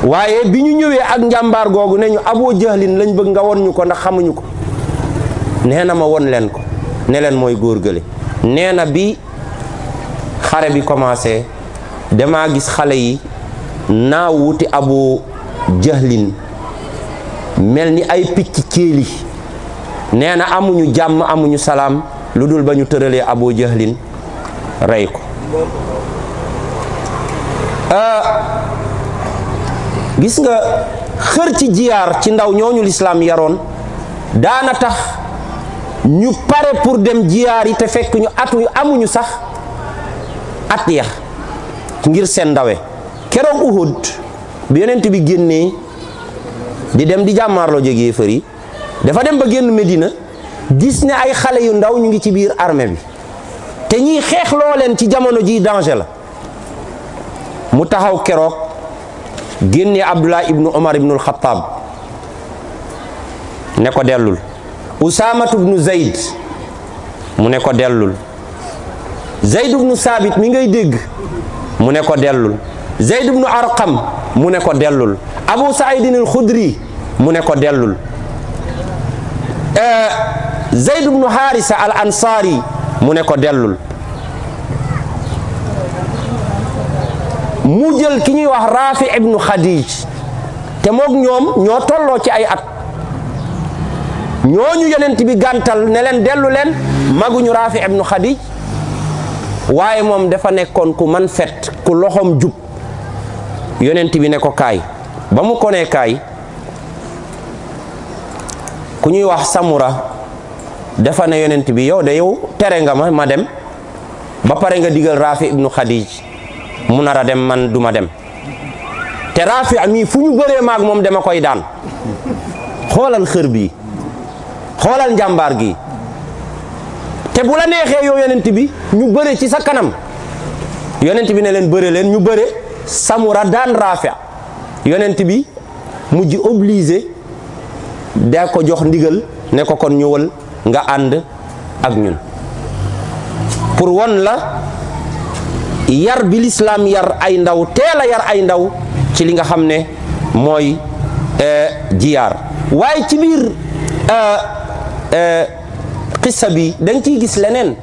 waaye bi ñu ñëwee ak njàmbaar googu ne ñu Abu Jahlin lañ bëgg nga won ñu ko ndax xamuñu ko nee na ma won leen ko ne leen mooy góor gële. nee na bi xare bi commencé damaa gis xale yi naaw wuti Abu Jahlin mel ni ay picc céeli. nee na amuñu jàmm amuñu salaam lu dul ba ñu tëralee Abu Jahlin rey ko. gis nga xër ci jiyaar ci ndaw ñooñu lislaam yaroon daana tax ñu pare pour dem jiyaar yi te fekk ñu amuñu sax at ya ngir seen ndawe. keroog Uhud bi yonent bi génnee di dem di jàmmaarloo jóge yéefar yi dafa dem ba génn Medina gis ne ay xale yu ndaw ñu ngi ci biir armée bi te ñiy xeex loo leen ci jamono ji danger la. mu taxaw keroog génne Abdullah ibnu Omar ibnul Xattaab ne ko dellul. Usaamatu ibnu Zayd mu ne ko dellul. Zayd ibnu Saabit mi ngay dégg mu ne ko dellul. Zayd ibnu Arqam mu ne ko dellul. Abu Saïdin al Xudri mu ne ko dellul. Zayd ibnu Haarisa al Ansaari mu ne ko dellul. mu jël ki ñuy wax Raafi ibnu Xadiij te moog ñoom ñoo tolloo ci ay at ñooñu yonent bi gàntal ne leen dellu leen maguñu Raafi ibnu Xadiij waaye moom dafa nekkoon ku man fet ku loxoom jub yonent bi ne ko kaay ba mu ko nee kaay ku ñuy wax Samura dafa ne yonent bi yow de yow tere nga ma dem ba pare nga digal Raafi ibnu Xadiij mu nar a dem man duma dem te Raafi mi fu ñu bëree maag moom dama koy daan. xoolal xër bi xoolal njàmbaar gi te bu la neexee yow yonent bi ñu bëre ci sa kanam yonent bi ne leen bëre leen ñu bëre Samura daan Raafi yonent bi mujj obligé da ko jox ndigal ne ko kon ñëwal nga ànd ak ñun pour won la yar bi lislaam yar ay ndaw teel a yar ay ndaw ci li nga xam ne mooy jiyaar. waaye ci biir xissa bi da nga ciy gis leneen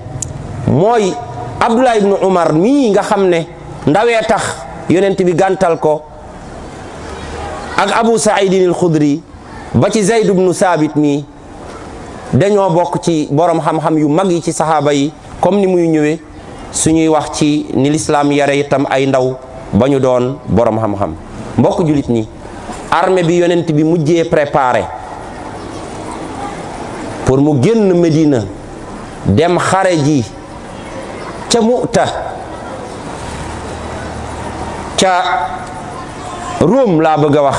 mooy Abdullah ibnu Umar mii nga xam ne ndawee tax yonent bi gàntal ko ak Abu Saïdin al Xudri ba ci Zayd ibnu Saabit mii dañoo bokk ci borom xam-xam yu mag yi ci saxaaba yi comme ni muy ñëwee suñuy wax ci ni lislaam yare itam ay ndaw ba ñu doon borom xam-xam. mbokk julit ñi armée bi yonent bi mujjee préparé pour mu génn Medina dem xare ji ca Mu'ta ca Rome laa bëgg a wax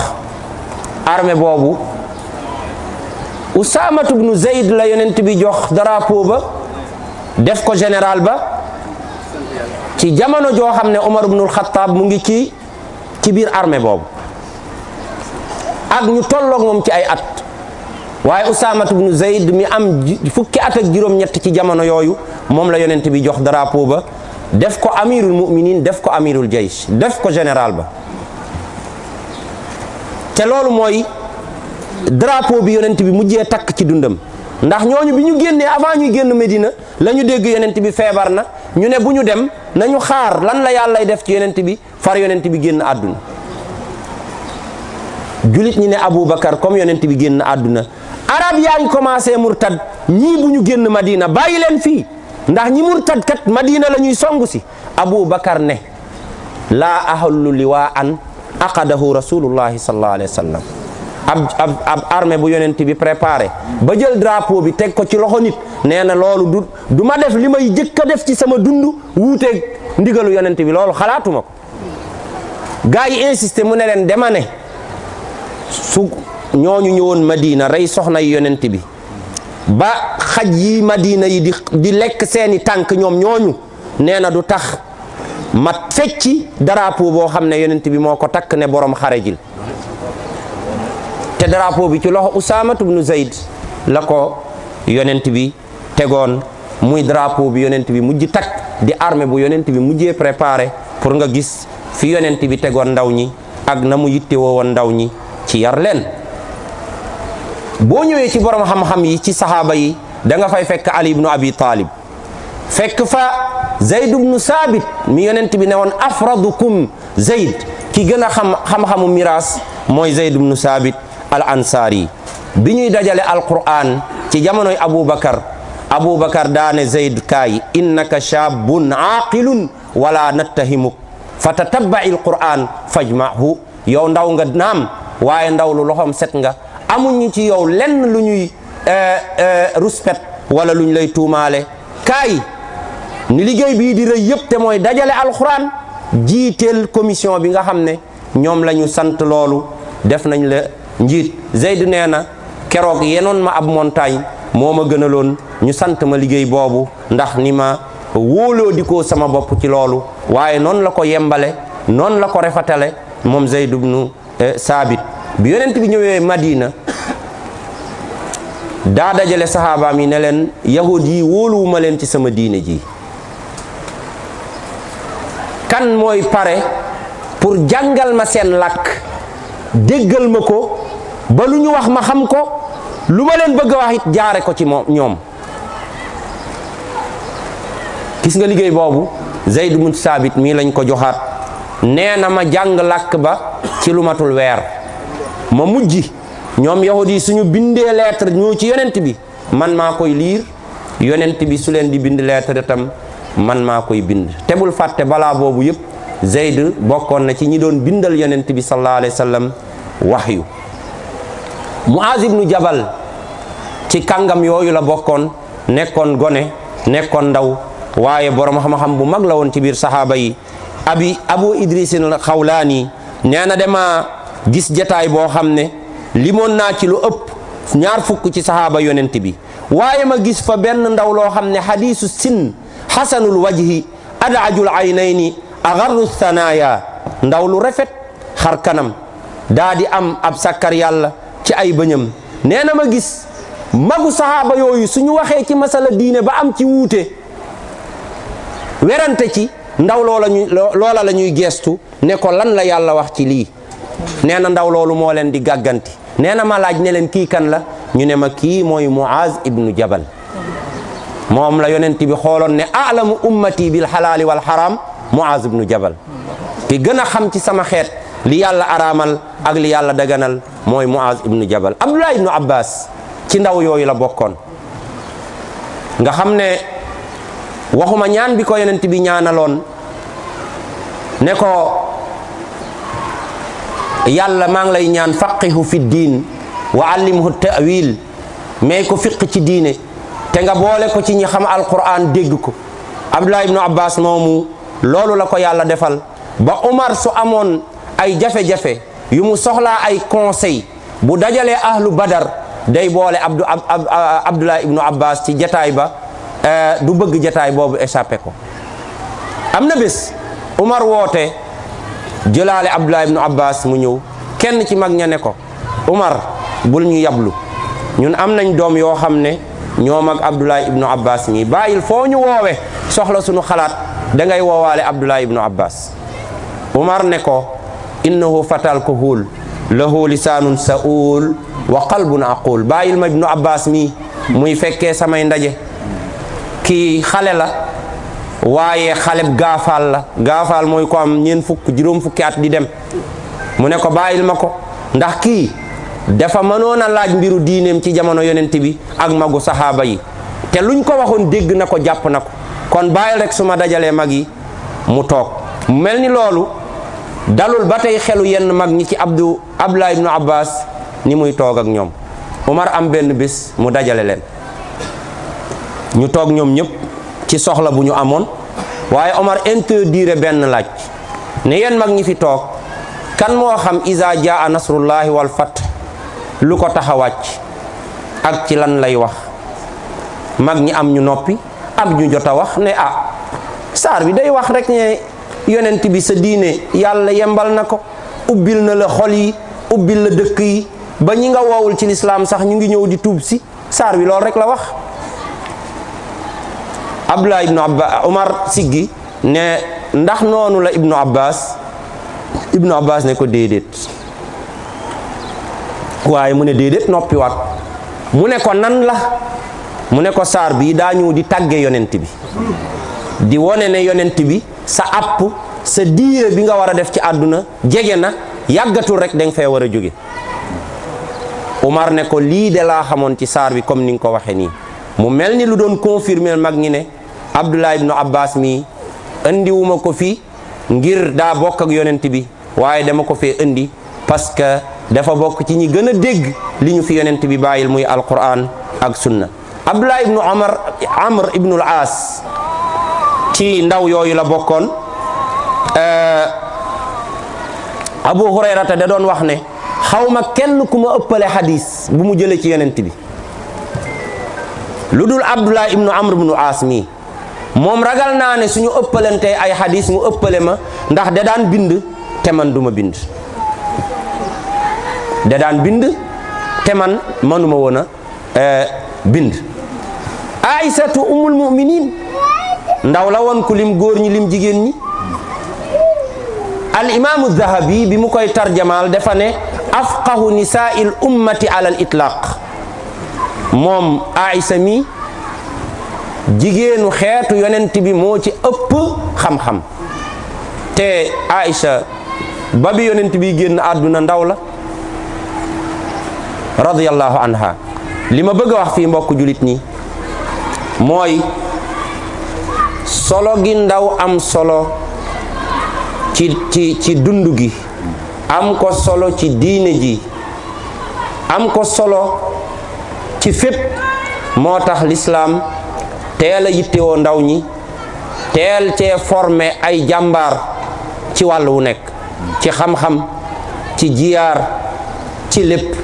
armée boobu Usaamatu ibnu Zayd la yonent bi jox drapeau ba def ko général ba ci jamono joo xam ne Omar ibnul Xattaab mu ngi ci biir armée boobu ak ñu tolloog moom ci ay at. waaye Usaamatu bnu Zayd mi am fukki at ak juróom-ñett ci jamono yooyu moom la yonent bi jox drapeau ba def ko amirul muminin def ko amirul jaysh def ko général ba. te loolu mooy drapeau bi yonent bi mujjee takk ci dundam ndax ñooñu bi ñu génnee avant ñuy génn Medina la ñu dégg yonent bi feebar na ñu ne bu ñu dem nañu xaar lan la yàllay def ci yonent bi far yonent bi génn àdduna. julit ñi ne Aboubacar comme yonent bi génn àdduna arab yaa ngi commencé murtad ñii bu ñu génn Madina bàyyi leen fii ndax ñi murtad kat Madina la ñuy songu si. Aboubacar ne laa ahallu liwaan aqadahu rasulullahi sallallahu alayhi wa sallam. ab armée bu yonent bi préparé ba jël drapeau bi teg ko ci loxo nit nee na loolu du ma def li may jëkk a def ci sama dund wuuteeg ndigalu yonent bi loolu xalaatuma ko. gaa yi insisté mu ne leen dema ne su ñooñu ñëwoon Madina rey soxna yi yonent bi ba xaj yi Madina yi di lekk seeni tànk ñoom ñooñu nee na du tax ma fecci drapeau boo xam ne yonent bi moo ko takk ne borom xarejil. te drapeau bi ci loxo Usaamatu bnu Zayd la ko yonent bi tegoon muy drapeau bi yonent bi mujj takk di armée bu yonent bi mujjee préparé pour nga gis fi yonent bi tegoon ndaw ñi ak na mu yitte woowoon ndaw ñi ci yar leen. boo ñëwee ci borom xam-xam yi ci sahaaba yi da nga fay fekk Ali ibnu Abi Talib fekk fa Zayd ibnu Saabit mi yonent bi ne woon afradukum Zayd ki gën a xam-xamu miraas mooy Zayd ibnu Saabit al ansari bi ñuy dajale alquran ci jamonoy Aboubacar daane Zayd kaay innaka shaabun aaqilun wala nattahimuk fa tatabba'i alquran fajmahu yow ndaw nga naam waaye ndaw lu loxoom set nga amuñu ci yow lenn lu ñuy ruspet wala lu ñu lay tuumaale kaay ni liggéey bii di rëy yëpp te mooy dajale alquran jiiteel commission bi nga xam ne ñoom la ñu sant loolu def nañ la njiit. Zayd nee na keroog yenoon ma ab montagne moo ma gënaloon ñu sant ma liggéey boobu ndax ni ma wóoloo di ko sama bopp ci loolu waaye noonu la ko yembale noonu la ko refatale moom Zayd ibnu Saabit. bi yonent bi ñëwee Madina daa dajale saxaabaam yi ne leen yahud yi wóoluwuma leen ci sama diine ji kan mooy pare pour jàngal ma seen làkk déggal ma ko ba lu ñu wax ma xam ko lu ma leen bëgg a wax it jaare ko ci moom ñoom. gis nga liggéey boobu Zayd ibn Saabit mii lañ ko joxaat nee na ma jàng làkk ba ci lu matul weer ma mujj ñoom yahud yi suñu bindee lettre ñëw ci yonent bi man maa koy liir yonent bi su leen di bind lettre itam man maa koy bind. te bul fàtte balaa boobu yëpp Zayd bokkoon na ci ñi doon bindal yonent bi sallallahu alayhi wa sallam wahyu. Muaz ibnu Jabal ci kàngam yooyu la bokkoon nekkoon gone nekkoon ndaw waaye borom xam-xam bu mag la woon ci biir saxaaba yi. Abu Idris al-Xawlaani nee na dama gis jataay boo xam ne limoon naa ci lu ëpp ñaar fukk ci saxaaba yonent bi waaye ma gis fa benn ndaw loo xam ne xadiisu sin xasanul wajhi adajul aynayni agarru thanaaya ndaw lu rafet xar kanam daa di am ab sakkar yàlla ci ay bëñam. nee na ma gis magu saxaaba yooyu suñu waxee ci masala diine ba am ci wuute werante ci ndaw loola la ñuy geestu ne ko lan la yàlla wax ci lii. nee na ndaw loolu moo leen di gàgganti nee na ma laaj ne leen kii kan la ñu ne ma kii mooy Muaz ibnu Jabal moom la yonent bi xooloon ne alamu ummati bil xalaali wal xaraam Muaz ibnu Jabal ki gën a xam ci sama xeet li yàlla araamal ak li yàlla daganal mooy Muaz ibnu Jabal. Abdullah ibnu Abbas ci ndaw yooyu la bokkoon nga xam ne waxuma ñaan bi ko yonent bi ñaanaloon ne ko yàlla maa ngi lay ñaan faqihu fi diin wa allimhu ta'wil mais ko fiq ci diine te nga boole ko ci ñi xam alquran dégg ko. Abdullah ibnu Abbas moomu loolu la ko yàlla defal ba Umar su amoon ay jafe-jafe yu mu soxlaa ay conseil bu dajalee ahlu badar day boole Abdullah ibnu Abbas ci jataay ba du bëgg jataay boobu échappé ko. am na bés Umar woote jëlaale Abdullah ibnu Abbas mu ñëw kenn ci mag ña ne ko Umar bul ñu yablu ñun am nañ doom yoo xam ne ñoom ak Abdullah ibnu Abbas ñii bàyyil foo ñu woowe soxla suñu xalaat da ngay woowaale Abdullah ibnu Abbas. Umar ne ko innahu fatal kuhul lahu lisaanun sa'ul wa qalbun aqul bàyyil ma ibnu Abbas mii muy fekkee samay ndaje kii xale la waaye xaleb gaafaal la gaafaal mooy ko am ñeent fukk juróom fukki at di dem mu ne ko bàyyil ma ko ndax kii dafa mënoon a laaj mbiru diineem ci jamono yonent bi ak magu saxaaba yi te luñ ko waxoon dégg na ko jàpp na ko kon bàyyil rek su ma dajalee mag yi mu toog mu mel ni loolu dalul ba tey xelu yenn mag ñi ci Abdullah ibnu Abbas ni muy toog ak ñoom. Umar am benn bés mu dajale leen ñu toog ñoom ñëpp ci soxla bu ñu amoon waaye Omar interdire benn laaj ne yéen mag ñi fi toog kan moo xam iza jaa nasrullahi wal fath lu ko tax a wàcc ak ci lan lay wax. mag ñi am ñu noppi am ñu jot a wax ne saar bi day wax rek ne yonent bi sa diine yàlla yembal na ko ubbil na la xol yi ubbil la dëkk yi ba ñi nga woowul ci lislaam sax ñu ngi ñëw di tuub si saar bi loolu rek la wax. Abdullah ibnu Abbas Umar siggi ne ndax noonu la ibnu Abbas ne ko déedéet waaye mu ne déedéet noppiwaat mu ne ko nan la mu ne ko saar bi daa ñëw di tàgge yonent bi di wone ne yonent bi sa àpp sa diire bi nga war a def ci àdduna jege na yàggatul rek danga fee war a jóge. Umar ne ko lii de laa xamoon ci saar bi comme ni nga ko waxe nii mu mel ni lu doon confirmer mag ñi ne Abdullah ibnu Abbas mi indiwuma ko fi ngir daa bokk ak yonent bi waaye dama ko fee indi parce que dafa bokk ci ñi gën a dégg li ñu fi yonent bi bàyyil muy alquran ak sunna. Abdullah ibnu Amr ibnu al-As ci ndaw yooyu la bokkoon. Abu Hurayrata da doon wax ne xawma kenn ku ma ëppale hadis bu mu jëlee ci yonent bi lu dul Abdullah ibnu Amr ibnu al-As mi moom ragal naa ne suñu ëppalante ay hadis mu ëppale ma ndax da daan bind te man duma bind da daan bind te man manuma woon a bind. Aïsatu ummul mu'minin ndaw la woon ku lim góor ñi lim jigéen ñi. al imaamu Zahabi bi mu koy tarjamaal dafa ne afqahu nisaa'il ummati ala al itlaq moom Aïsa mi jigéenu xeetu yonent bi moo ci ëpp xam-xam te Aïsa ba bi yonent bi génn àdduna ndaw la radiyallahu anha. li ma bëgg a wax fii mbokk julit ñi mooy solo gi ndaw am solo ci dund gi am ko solo ci diine ji am ko solo ci fépp moo tax lislaam teel a yittewoo ndaw ñi teel cee formé ay jàmbaar ci wàll wu nekk ci xam-xam ci jiyaar ci lépp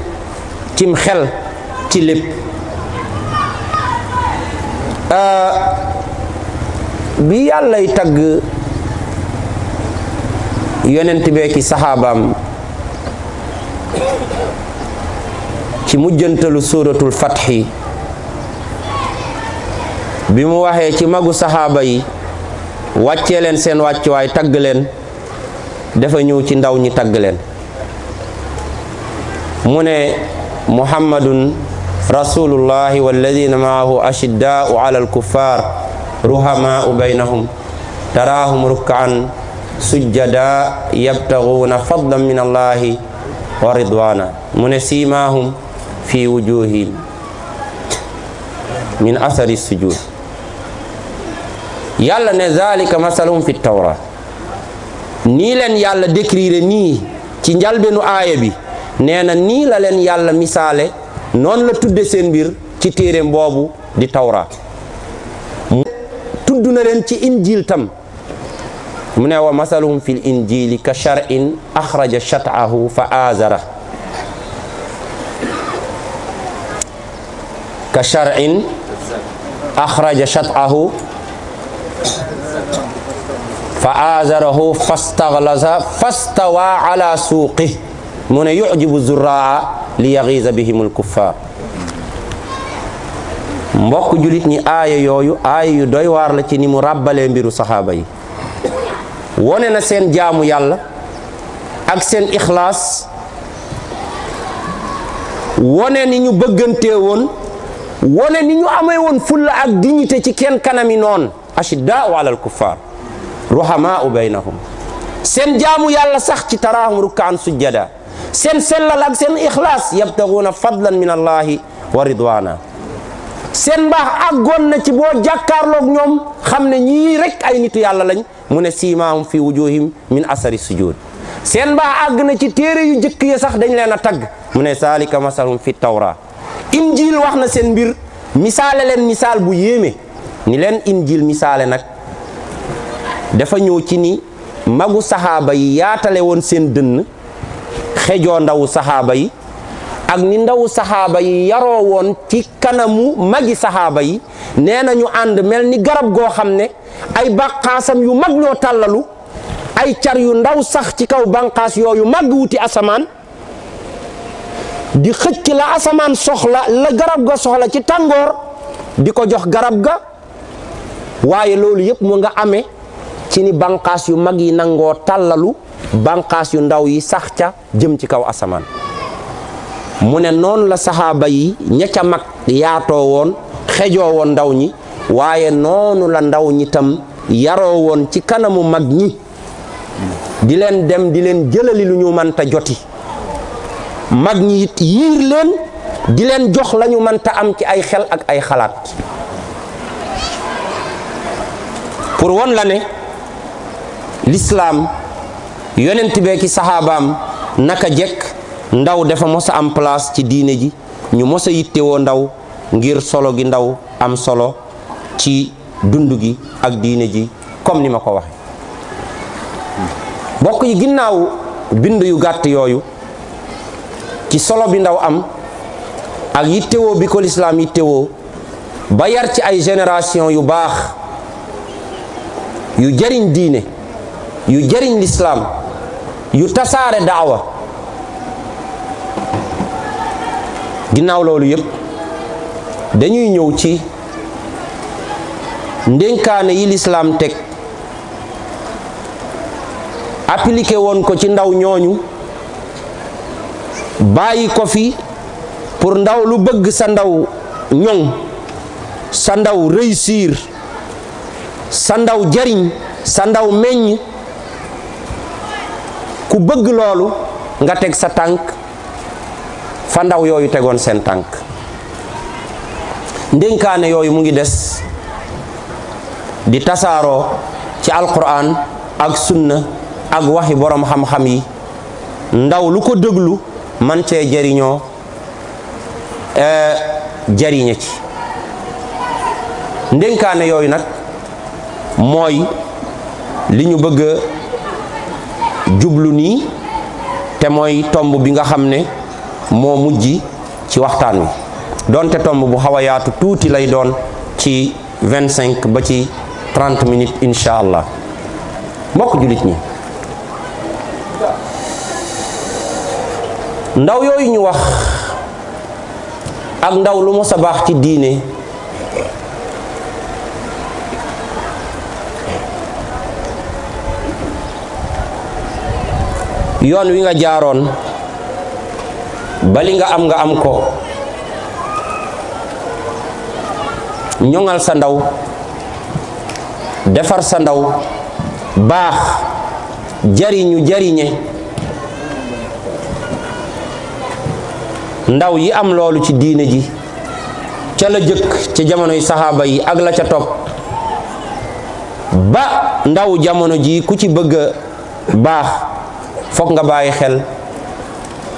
cim xel ci lépp. bi yàllay tagg yonent bee ki saxaabaam ci mujjantalu suuratul fatxi bi mu waxee ci magu saxaaba yi wàccee leen seen wàccuwaay tagg leen dafa ñëw ci ndaw ñi tagg leen mu ne muhammadun rasulullahi walladina maahu ashiddaau ala alkuffar ruhamaau baynahum taraahum rukkaan sujjada yabtaguuna fadlan min allahi wa ridwana mu ne siimaahum fi wujuhihim min athari sujud yàlla ne zalika masalum fi tawra nii leen yàlla décrire nii ci njalbenu aaya bi nee na nii la leen yàlla misaale noonu la tudde seen mbir ci téere boobu di tawra tudd na leen ci injil tam mu ne wa masaluhum fil injili ka shar'in axraja shat'ahu fa azara ka shar'in axraja shat'ahu fa azarahu fastaghlaza fastawa ala suuqih mu ne yu'jibu zurraa li yaghiza bihimul kuffar. mbokk julit ñi aaya yooyu aaya yu doy waar la ci ni mu ràbbalee mbiru saxaaba yi. wone na seen jaamu yàlla ak seen ixlaas, wone ni ñu bëggantee woon, wone ni ñu amee woon fulla ak dignité ci kenn kanami noon. ashiddaa'u alal kuffar ruhamaa'u baynahum. seen jaamu yàlla sax ci taraahum rukkaan sujjada, seen sellal ak seen ixlaas, yabtaguuna fadlan min allahi wa ridwana. seen mbaax àggoon na ci boo jàkkaarloog ñoom xam ne ñii rek ay nitu yàlla lañ, mu ne siimaahum fi wujuhim min asari sujud. seen mbaax àgg na ci téere yu jëkk ya sax dañ leen a tagg, mu ne zalika masalhum fi tawra. injil wax na seen mbir, misaale leen misaal bu yéeme. ni leen injil misaale nag dafa ñëw ci ni magu saxaaba yi yaatale woon seen dënn, xejoo ndawu saxaaba yi, ak ni ndawu saxaaba yi yaroo woon ci kanamu magi saxaaba yi. nee na ñu ànd mel ni garab goo xam ne ay bànqaasam yu mag ñoo tàllalu, ay car yu ndaw sax ci kaw bànqaas yooyu màgg wuti asamaan, di xëcc la asamaan soxla, la garab ga soxla ci tàngoor, di ko jox garab ga. waaye loolu yëpp mu nga amee ci ni bànqaas yu mag yi nangoo tàllalu, bànqaas yu ndaw yi sax ca jëm ci kaw asamaan. mu ne noonu la saxaaba yi ña ca mag yaatoo woon, xejoo woon ndaw ñi, waaye noonu la ndaw ñi tam yaroo woon ci kanamu mag ñi, di leen dem di leen jëlali lu ñu mënta joti. mag ñi it yiir leen, di leen jox la ñu mënta am ci ay xel ak ay xalaat. pour won la ne l'islam yonent bee ki saxaabaam naka jekk ndaw dafa mos a am place ci diine ji, ñu mos a yittewoo ndaw ngir solo gi ndaw am solo ci dund gi ak diine ji, comme ni ma ko waxe. bokk yi ginnaaw bind yu gàtt yooyu ci solo bi ndaw am ak yittewoo bi ko lislaam yittewoo ba yar ci ay génération yu baax yu jariñ diine, yu jariñ lislaam, yu tasaare daawa. ginnaaw loolu yépp dañuy ñëw ci ndénkaane yi lislaam teg, appliqué woon ko ci ndaw ñooñu, bàyyi ko fi pour ndaw lu bëgg sa ndaw ñoŋ, sa ndaw réussir, sa ndaw jariñ, sa ndaw meññ. ku bëgg loolu nga teg sa tànk fa ndaw yooyu tegoon seen tànk. ndénkaane yooyu mu ngi des di tasaaroo ci alquran ak sunna ak waxi borom xam-xam yi, ndaw lu ko déglu man cee jariñoo jariñe ci. ndénkaane yooyu nag mooy li ñu bëgg a jublu nii, te mooy tomb bi nga xam ne moo mujj ci waxtaan wi, donte tomb bu xaw a yaatu tuuti lay doon ci 25 ba ci 30 minutes incha allah. mbokk jullit ñi, ndaw yooyu ñu wax ak ndaw lu mos a baax ci diine yoon wi nga jaaroon ba li nga am ko, ñoŋal sa ndaw, defar sa ndaw, baax, jariñu jariñe. ndaw yi am loolu ci diine ji ca la jëkk ci jamonoy saxaaba yi ak la ca topp ba ndaw jamono ji ku ci bëgg a baax fokk nga bàyyi xel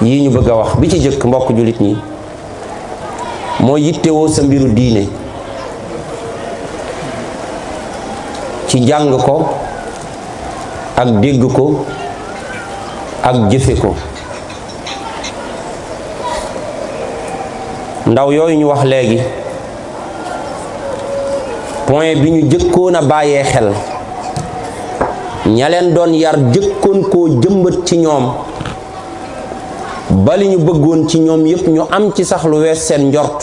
yi ñu bëgg a wax. bi ci jëkk mbokk jullit ñi mooy yittewoo sa mbiru diine ci jàng ko ak dégg ko ak jëfe ko. ndaw yooyu ñu wax léegi point bi ñu jëkkoon a bàyyee xel, ña leen doon yar jëkkoon koo jëmbat ci ñoom bali ñu bëggoon ci ñoom yépp ñu am ci sax lu wees seen njort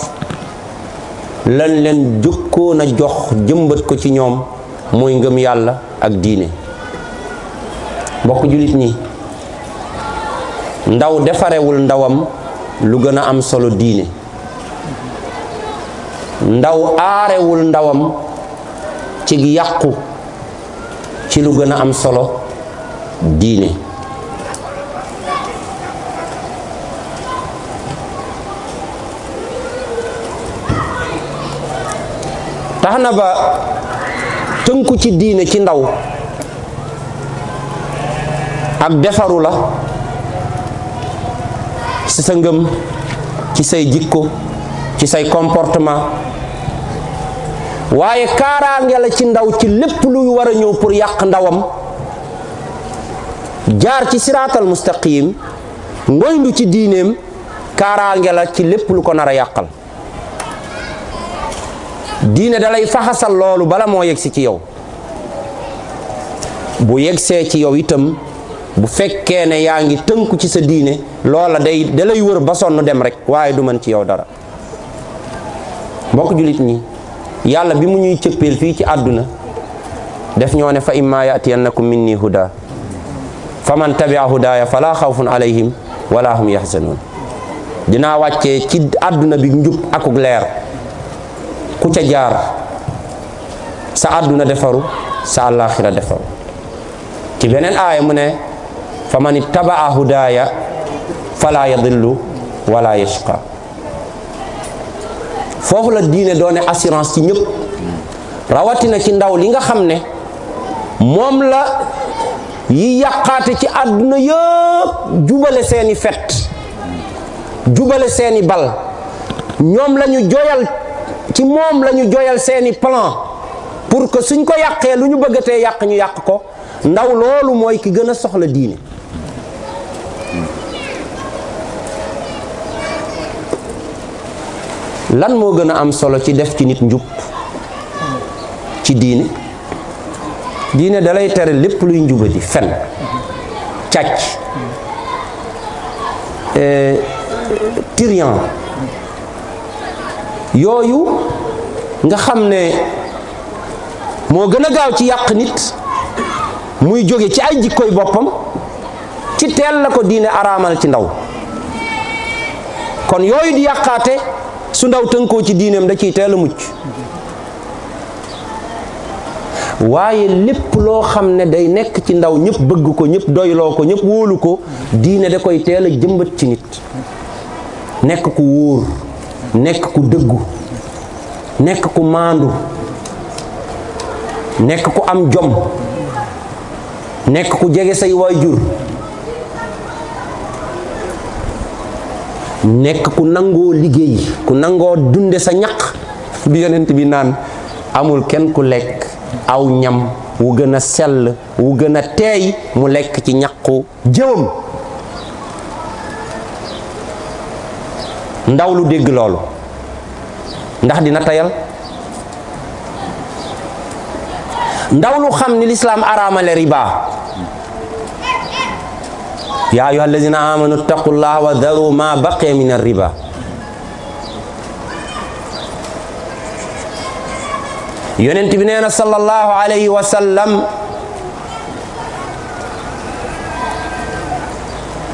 lan leen jukkoon a jox jëmbat ko ci ñoom mooy ngëm yàlla ak diine. mbokk julit ñi, ndaw defarewul ndawam lu gën a am solo diine. ndaw aarewul ndawam ci yàqu ci lu gën a am solo diine. tax na ba tënku ci diine ci ndaw ak defaru la ci sa ngëm, ci say jikko, ci say comportement, waaye kaaraange la ci ndaw ci lépp luy war a ñëw pour yàq ndawam jaar ci siraatal mustaqim ngoyndu ci diineem. kaaraange la ci lépp lu ko nar a yàqal. diine dalay faxasal loolu bala moo yegsi ci yow. bu yegsee ci yow itam bu fekkee ne yaa ngi tënku ci sa diine, loola dalay wër ba sonn dem rek waaye du mën ci yow dara. mbokk jullit ñi, yàlla bi mu ñuy cëppeel fii ci àdduna def ñoo ne fa imma yatiyannakum minni huda faman tabia hudaya fala xawfun alayhim wala hum yaxzanun. dinaa wàccee ci àdduna bi njub akuk leer, ku ca jaar sa àdduna defaru, sa àllaaxira defaru. ci beneen aaya mu ne faman ittabaa hudaya fala yadillu wala yashqa. foofu la diine doone assurance ci ñëpp, rawatina ci ndaw li nga xam ne moom la yi yàqaate ci àdduna yëpp jubale seeni fet, jubale seeni bal, ñoom la ñu joyal ci moom la ñu joyal seeni plan pour que suñ ko yàqee lu ñu bëggatee yàq ñu yàq ko. ndaw loolu mooy ki gën a soxla diine. lan moo gën a am solo ci def ci nit njub ci diine? diine dalay tere lépp luy njubadi, fen, càcc, tiriyan, yooyu nga xam ne moo gën a gaaw ci yàq nit, muy jóge ci ay jikkoy boppam, ci teel la ko diine araamal ci ndaw. kon yooyu di yàqaate su ndaw tënkoo ci diineem da ciy teel a mucc. waaye lépp loo xam ne day nekk ci ndaw ñëpp bëgg ko, ñëpp doyloo ko, ñëpp wóolu ko, diine da koy teel a jëmbat ci nit. nekk ku wóor, nekk ku dëggu, nekk ku maandu, nekk ku am jom, nekk ku jege say waajur, nekk ku nangoo liggéey, ku nangoo dunde sa ñaq. bi yonent bi naan amul kenn ku lekk aw ñam wu gën a sell, wu gën a teey mu lekk ci ñaqu jëwam. ndaw lu dégg loolu ndax dina tayal? ndaw lu xam ni lislaam araamale riba, yaa ayyuha allazina amanu ittaqullaha wa daru ma baqiya min ar-riba. yonent bi nee na sallallahu alayhi wa sallam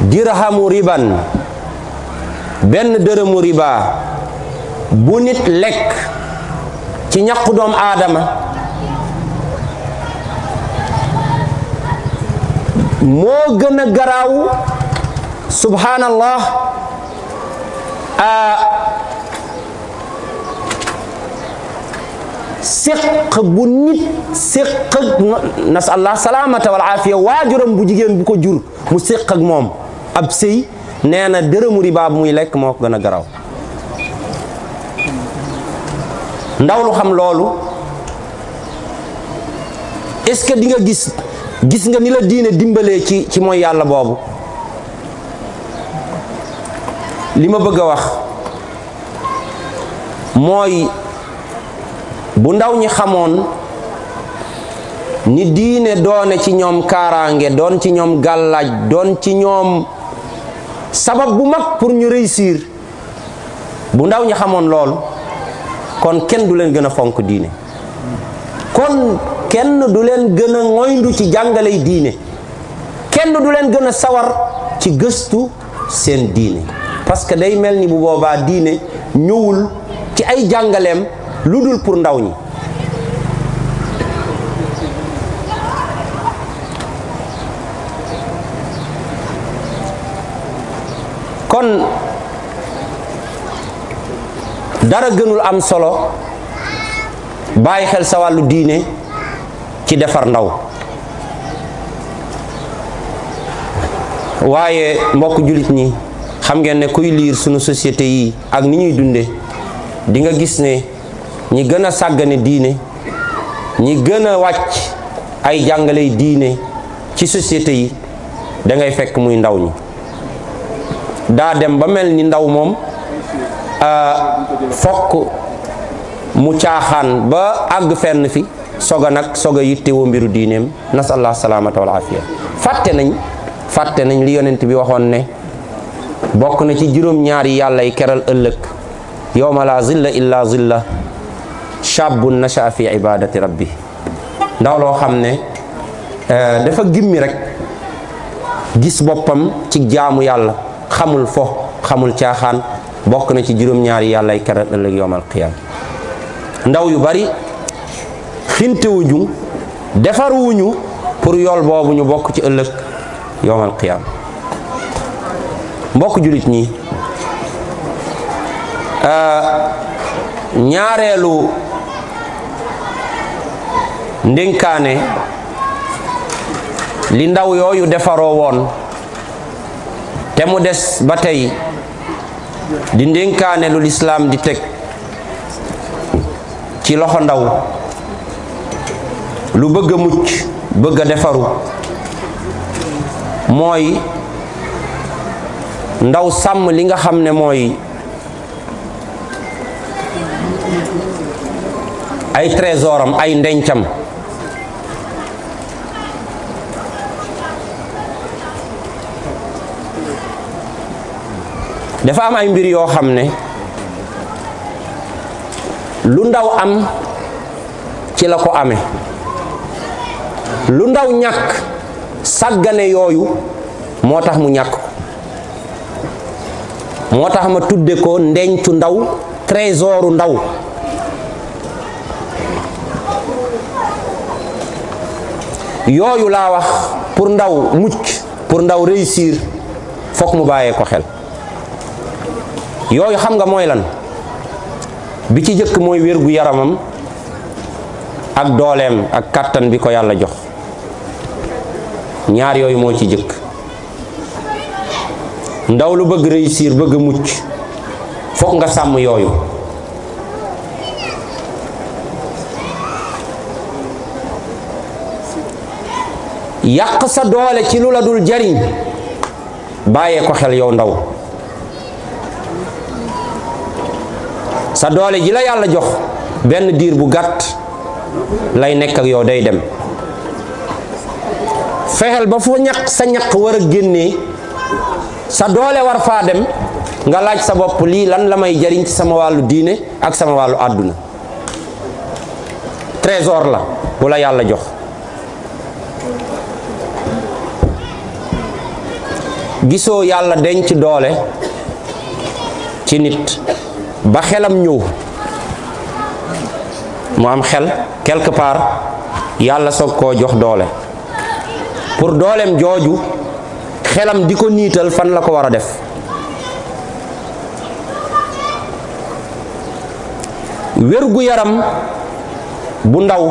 dirhamu riban, benn dërëmu riba bu nit lekk ci ñaqu doom aadama moo gën a garaaw subhanallah séq bu nit séq ak nasallah salaamata wal aafiya waajuram bu jigéen bu ko jur mu séq ak moom ab sëy, nee na dërëmu riba bu muy lekk moo ko gën a garaaw. ndaw lu xam loolu, est-ce que di nga gis nga ni la diine dimbalee ci mooy yàlla boobu? li ma bëgg a wax mooy bu ndaw ñi xamoon ni diine doone ci ñoom kaaraange, doon ci ñoom gàllaaj, doon ci ñoom sabab bu mag pour ñu réussir. bu ndaw ñi xamoon lool kon kenn du leen gën a fonk diine, kon kenn du leen gën a ngoyndu ci jàngaley diine, kenn du leen gën a sawar ci gëstu seen diine, parce que day mel ni bu boobaa diine ñëwul ci ay jàngaleem lu dul pour ndaw ñi. kon dara gënul am solo bàyyi xel sa wàllu diine ci defar ndaw. waaye mbokk jullit ñi xam ngeen ne kuy liir sunu société yi ak ni ñuy dunde di nga gis ne ñi gën a sàggane diine, ñi gën a wàcc ay jàngaley diine ci société yi da ngay fekk muy ndaw ñi. daa dem ba mel ni ndaw moom fokk mu caaxaan ba àgg fenn fi soga yittewoo mbiru diineem, nasallah salaamata wal afiya. fàtte nañ li yonent bi waxoon ne bokk na ci juróom-ñaari yàlla yi keral ëllëg yawma la zilla illa zilla shabun nasha fi ibadati rabbi. ndaw loo xam ne dafa gimmi rek gis boppam ci jaamu yàlla, xamul fo xamul caaxaan, bokk na ci juróom-ñaari yàlla yi keral ëllëg yawmal qiyam. ndaw yu bari xintewuñu defaruwuñu pour yool boobu ñu bokk ci ëllëg yawmal qiyam. mbokk julit ñi ñaareelu ndénkaane li ndaw yooyu defaroo woon te mu des ba tey di ndénkaane lu lislaam di teg ci loxo ndaw lu bëgg a mucc bëgg a defaru mooy ndaw sàmm li nga xam ne mooy ay trésoram, ay ndencam. dafa am ay mbir yoo xam ne lu ndaw am ci la ko amee, lu ndaw ñàkk sàggane yooyu moo tax mu ñàkk ko. moo tax ma tudde ko ndencu ndaw, trésoru ndaw. yooyu laa wax pour ndaw mucc, pour ndaw réussir, fokk mu bàyyee ko xel. yooyu xam nga mooy lan? bi ci jëkk mooy wér gu yaramam ak dooleem ak kàttan bi ko yàlla jox. ñaar yooyu moo ci jëkk. ndaw lu bëgg réussir, bëgg mucc, fokk nga sàmm yooyu. yàq sa doole ci lu la dul jariñ bàyyee ko xel yow ndaw. sa doole ji la yàlla jox benn diir bu gàtt lay nekk ak yow, day dem. fexeel ba fu ñaq sa ñaq war a génnee, sa doole war faa dem, nga laaj sa bopp lii lan la may jariñ ci sama wàllu diine ak sama wàllu àdduna. trésor la bu la yàlla jox. gisoo yàlla denc doole ci nit ba xelam ñëw, mu am xel quelque part, yàlla soog koo jox doole. pour dooleem jooju xelam di ko niital fan la ko war a def. wérgu yaram bu ndaw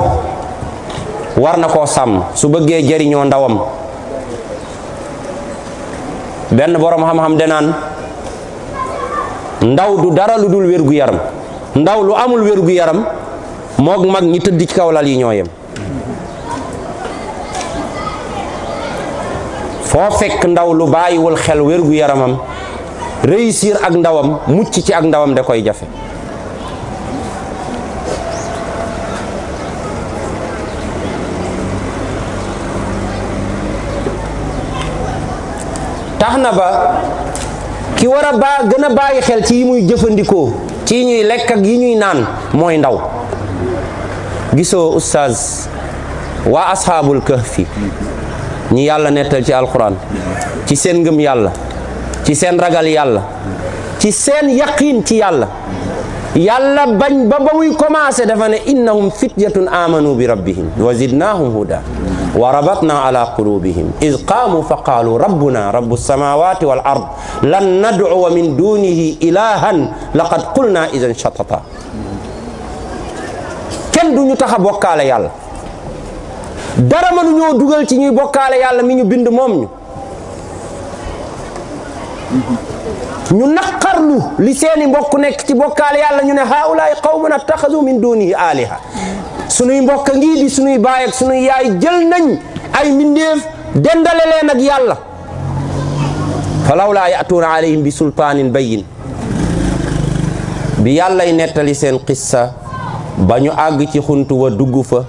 war na koo sàmm su bëggee jariñoo ndawam. benn borom xam-xam denaan ndaw du dara lu dul wérgu yaram. ndaw lu amul wérgu yaram moog mag ñi tëdd ci kaw lal yi ñoo yem. foo fekk ndaw lu bàyyiwul xel wérgu yaramam, réussir ak ndawam, mucc ci ak ndawam da koy jafe. tax na ba ki war a gën a bàyyi xel ci yi muy jëfandikoo ci yi ñuy lekk ak yi ñuy naan mooy ndaw. gisoo ustaaz waa asxaabul kahfi ñi yàlla nettal ci alquran ci seen ngëm yàlla ci seen ragal yàlla ci seen yaqiin ci yàlla yàlla bañ ba muy commencé dafa ne innahum fityatun amanu bi rabbihim wa zidnahum huda wa rabatna ala qulubihim id qaamu fa qaalu rabbuna rabbu samawati wal ard lan nad'uwa min dunihi ilahan laqad qulna idan shatata. kenn du ñu tax a bokkaale yàlla, dara mënuñoo dugal ci ñuy bokkaale yàlla mi ñu bind moom ñu naqarlu li seeni mbokk nekk ci bokkaale yàlla ñu ne haulaay qawmun attaxadu min dunihi aliha. sunuy mbokk ngi di sunuy baay ak sunuy yaay jël nañ ay mbindeef dendale leen ak yàlla. fa lawlaa ya'tuuna alayhim bi sultaanin bayyin. bi yàllay nettali seen qissa ba ñu àgg ci xuntu wa dugg fa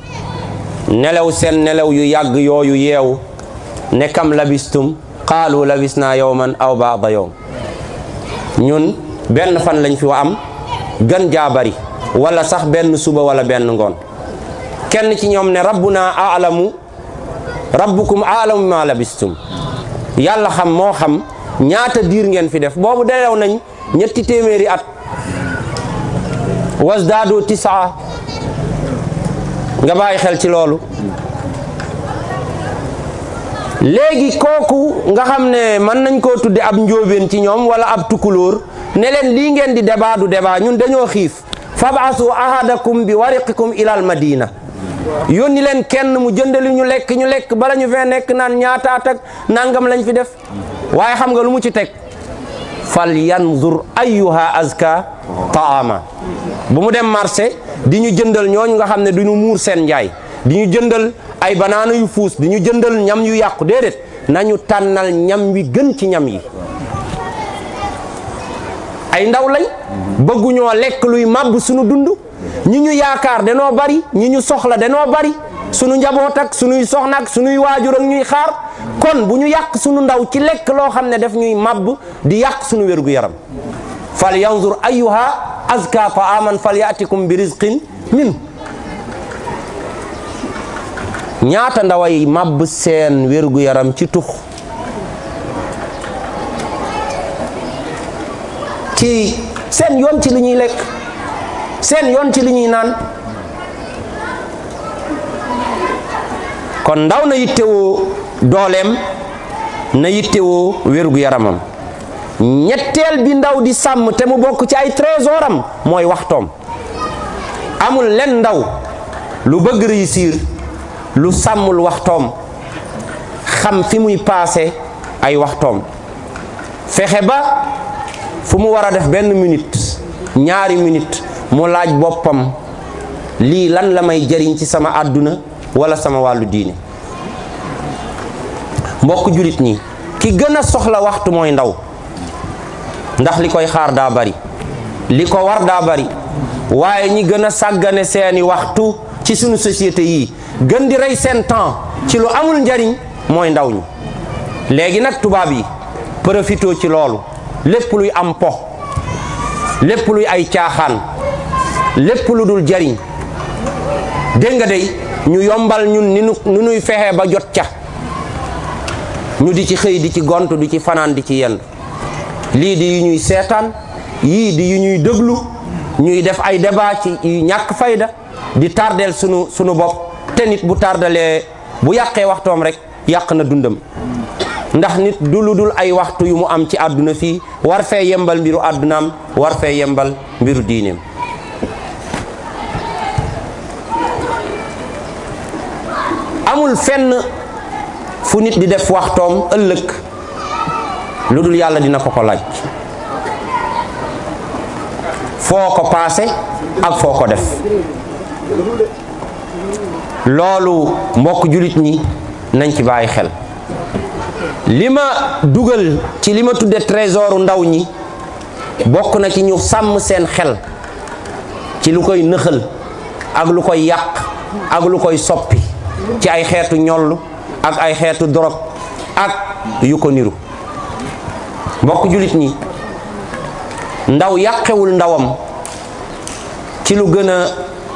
nelaw seen nelaw yu yàgg yooyu yeewu ne kam labistum qaalu labisnaa yawman aw ba'da yawm. ñun benn fan lañ fi am gën jaa bari wala sax benn suba wala benn ngoon. kenn ci ñoom ne rabbuna a'lamu rabbukum a'lamu ma labistum. yàlla xam moo xam ñaata diir ngeen fi def. boobu delew nañ 300 at wasdaadu 9 nga bàyyi xel ci loolu. léegi kooku nga xam ne mën nañ koo tudde ab njóobeen ci ñoom wala ab tukulóor ne leen lii ngeen di débat du débat ñun dañoo xiif fab'asu ahadakum bi wariqikum ilal madina. yónni leen kenn mu jëndali ñu lekk bala ñu fee nekk naan ñaataat ak nangam lañ fi def. waaye xam nga lu mu ci teg fal yanzur ayyuha azka taama. bu mu dem marché di ñu jëndal ñooñu nga xam ne du ñu muur seen njaay di ñu jëndal ay banaana yu fuus di ñu jëndal ñam yu yàqu déedéet nañu tànnal ñam wi gën ci ñam yi. ay ndaw lañ bëgguñoo lekk luy màbb sunu dund. ñi ñu yaakaar danoo bari ñi ñu soxla danoo bari sunu njaboot ak sunuy soxna ak sunuy waajur ak ñuy xaar. kon bu ñu yàq sunu ndaw ci lekk loo xam ne daf ñuy màbb di yàq sunu wérgu yaram. fal yanzur ayyuha azka ta'aman fal ya'tikum bi rizqin min. ñaata ndaway màbb seen wérgu yaram ci tux, ci seen yoon ci li ñuy lekk, seen yoon ci li ñuy naan. kon ndaw na yittewoo dooleem, na yittewoo wérgu yaramam. ñetteel bi ndaw di sàmm te mu bokk ci ay trésoram mooy waxtoom. amul len ndaw lu bëgg réussir lu sàmmul waxtoom, xam fi muy paase ay waxtoom, fexe ba fu mu war a def 1 minute 2 minutes mu laaj boppam lii lan la may jariñ ci sama àdduna wala sama wàllu diine. mbokk julit ñi ki gën a soxla waxtu mooy ndaw, ndax li koy xaar daa bari, li ko war daa bari. waaye ñi gën a sàggane seeni waxtu ci sunu société yi gën di rey seen temps ci lu amul njariñ mooy ndaw ñi. léegi nag tubaab yi profitoo ci loolu, lépp luy am po, lépp luy ay caaxaan, lépp lu dul jariñ dégg nga dey ñu yombal ñun ni nuy fexe ba jot ca. ñu di ci xëy di ci gontu di ci fanaan di ci yend. lii di yu ñuy seetaan, yii di yu ñuy déglu, ñuy def ay débat ci yu ñàkk fayda di tardeel sunu bopp. te nit bu tardalee bu yàqee waxtoom rek yàq na dundam. ndax nit du lu dul ay waxtu yu mu am ci àdduna fii war fee yembal mbiru àddunaam, war fee yembal mbiru diineem. amul fenn fu nit di def waxtoom ëllëg lu dul yàlla dina ko laaj. foo ko paase ak foo ko def. loolu mbokk julit ñi nañ ci bàyyi xel. li ma dugal ci li ma tudde trésoru ndaw ñi bokk na ci ñu sàmm seen xel ci lu koy nëxal ak lu koy yàq ak lu koy soppi ci ay xeetu ñoll ak ay xeetu dorog ak yu ko niru. mbokk julit ñi ndaw yàqewul ndawam ci lu gën a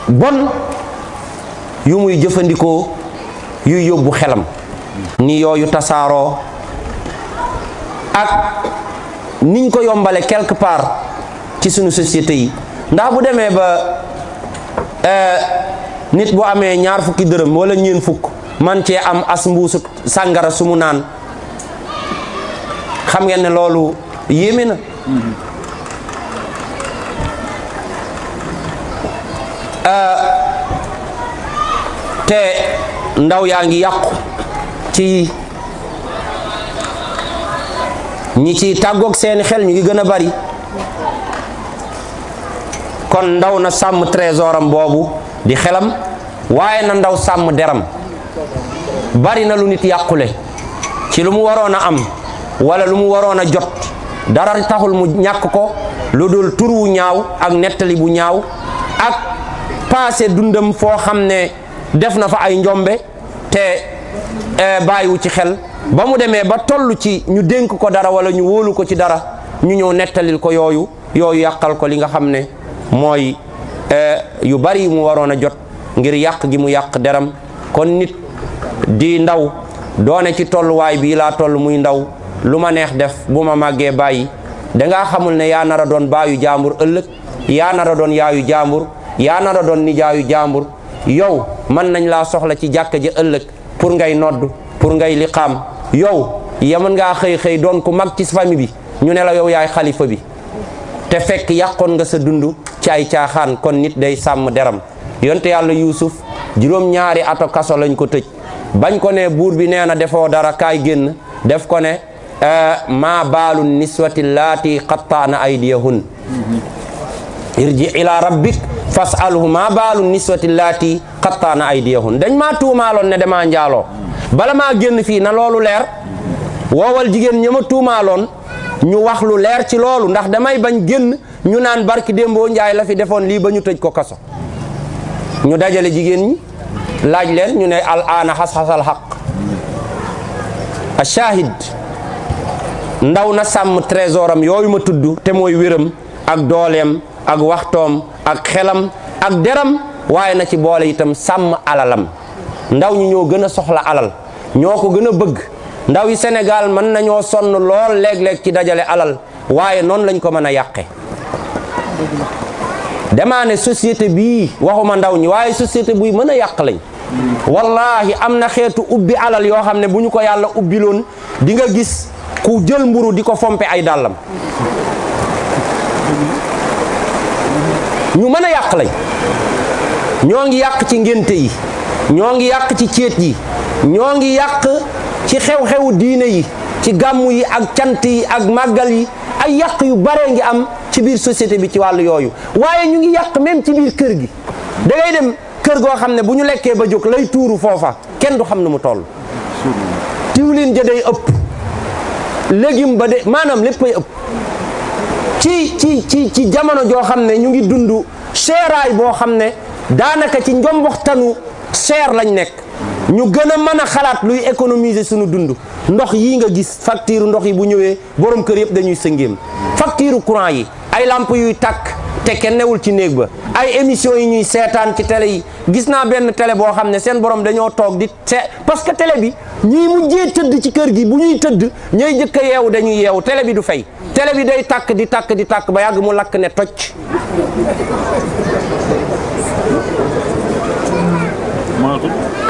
bon yu muy jëfandikoo yuy yóbbu xelam ni yooyu tasaaroo ak niñ ko yombale quelque part ci sunu société yi. ndax bu demee ba nit bu amee ñaar fukki dërëm wala ñeen fukk man cee am as mbuusu sàngara su mu naan xam ngeen ne loolu yéeme na. te ndaw yaa ngi yàqu ci ñi ci tàggoog seeni xel ñu ngi gën a bari. kon ndaw na sàmm trésoram boobu di xelam waaye na ndaw sàmm deram. bari na lu nit yàqule ci lu mu waroon a am wala lu mu waroon a jot dara taxul mu ñàkk ko lu dul tur wu ñaaw ak nettali bu ñaaw ak passé dundam foo xam ne def na fa ay njombe te bàyyiwu ci xel ba mu demee ba toll ci ñu dénk ko dara wala ñu wóolu ko ci dara ñu ñëw nettalil ko yooyu yàqal ko li nga xam ne mooy yu bari yu mu waroon a jot ngir yàq gi mu yàq deram. kon nit di ndaw doone ci tolluwaay bii laa toll muy ndaw lu ma neex def bu ma màggee bàyyi dangaa xamul ne yaa nar a doon baayu jaambur ëllëg yaa nar a doon yaayu jaambur yaa nar a doon nijaayu jaambur. yow mën nañ laa soxla ci jàkka ji ëllëg pour ngay nodd pour ngay liqaam yow mën ngaa xëy doon ku mag ci famille bi ñu ne la yow yaay xalifa bi te fekk yàqoon nga sa dund ci ay caaxaan. kon nit day sàmm deram. yonte yàlla Yuusuf juróom-ñaari ato kaso lañ ko tëj bañ ko ne buur bi nee na defoo dara kaay génn def ko ne maa baalu niswati laati qattaana aydiyahun irji ila rabbik fasalhu maa baalu niswati laati qattaana aydiyahun. dañ maa tuumaaloon ne damaa njaaloo bala maa génn fii na loolu leer woowal jigéen ña ma tuumaaloon ñu wax lu leer ci loolu ndax damay bañ génn ñu naan barki démboo njaay la fi defoon lii ba ñu tëj ko kaso. ñu dajale jigéen ñi laaj leen ñu ne al aana xas-xasal xaq. a shahid ndaw na sàmm trésoram yooyu ma tudd te mooy wéram ak dooleem ak waxtoom ak xelam ak deram waaye na ci boole itam sàmm alalam. ndaw ñi ñoo gën a soxla alal ñoo ko gën a bëgg. ndaw yi Sénégal mën nañoo sonn lool léeg-léeg ci dajale alal waaye noonu lañ ko mën a yàqe. damaa ne société bii waxuma ndaw ñi waaye société buy mën a yàq lañ. wallahi am na xeetu ubbi alal yoo xam ne bu ñu ko yàlla ubbiloon di nga gis ku jël mburu di ko fompe ay dàllam. ñu mën a yàq lañ. ñoo ngi yàq ci ngénte yi ñoo ngi yàq ci céet yi ñoo ngi yàq ci xew-xewu diine yi ci gàmmu yi ak cant yi ak màggal yi ay yàq yu bare ngi am ci biir société bi ci wàllu yooyu. waaye ñu ngi yàq même ci biir kër gi da ngay dem kër goo xam ne bu ñu lekkee ba jóg lay tuuru foofa kenn du xam ne mu toll. diwlin ja day ëpp légume ba de maanaam léppay ëpp ci jamono joo xam ne ñu ngi dund seeraay boo xam ne daanaka ci njomboxtanu seer lañ nekk. ñu gën a mën a xalaat luy économiser suñu dund. ndox yii nga gis facture ndox yi bu ñëwee borom kër yëpp dañuy sëngéem. facture courant yi ay lamp yuy takk te kenn newul ci néeg ba ay émission yi ñuy seetaan ci télé yi gis naa benn télé boo xam ne seen borom dañoo toog di parce que télé bi ñii mujjee tëdd ci kër gi bu ñuy tëdd ñooy jëkk a yeewu dañuy yeewu télé bi du fay. télé bi day takk di takk ba yàgg mu lakk ne tocc.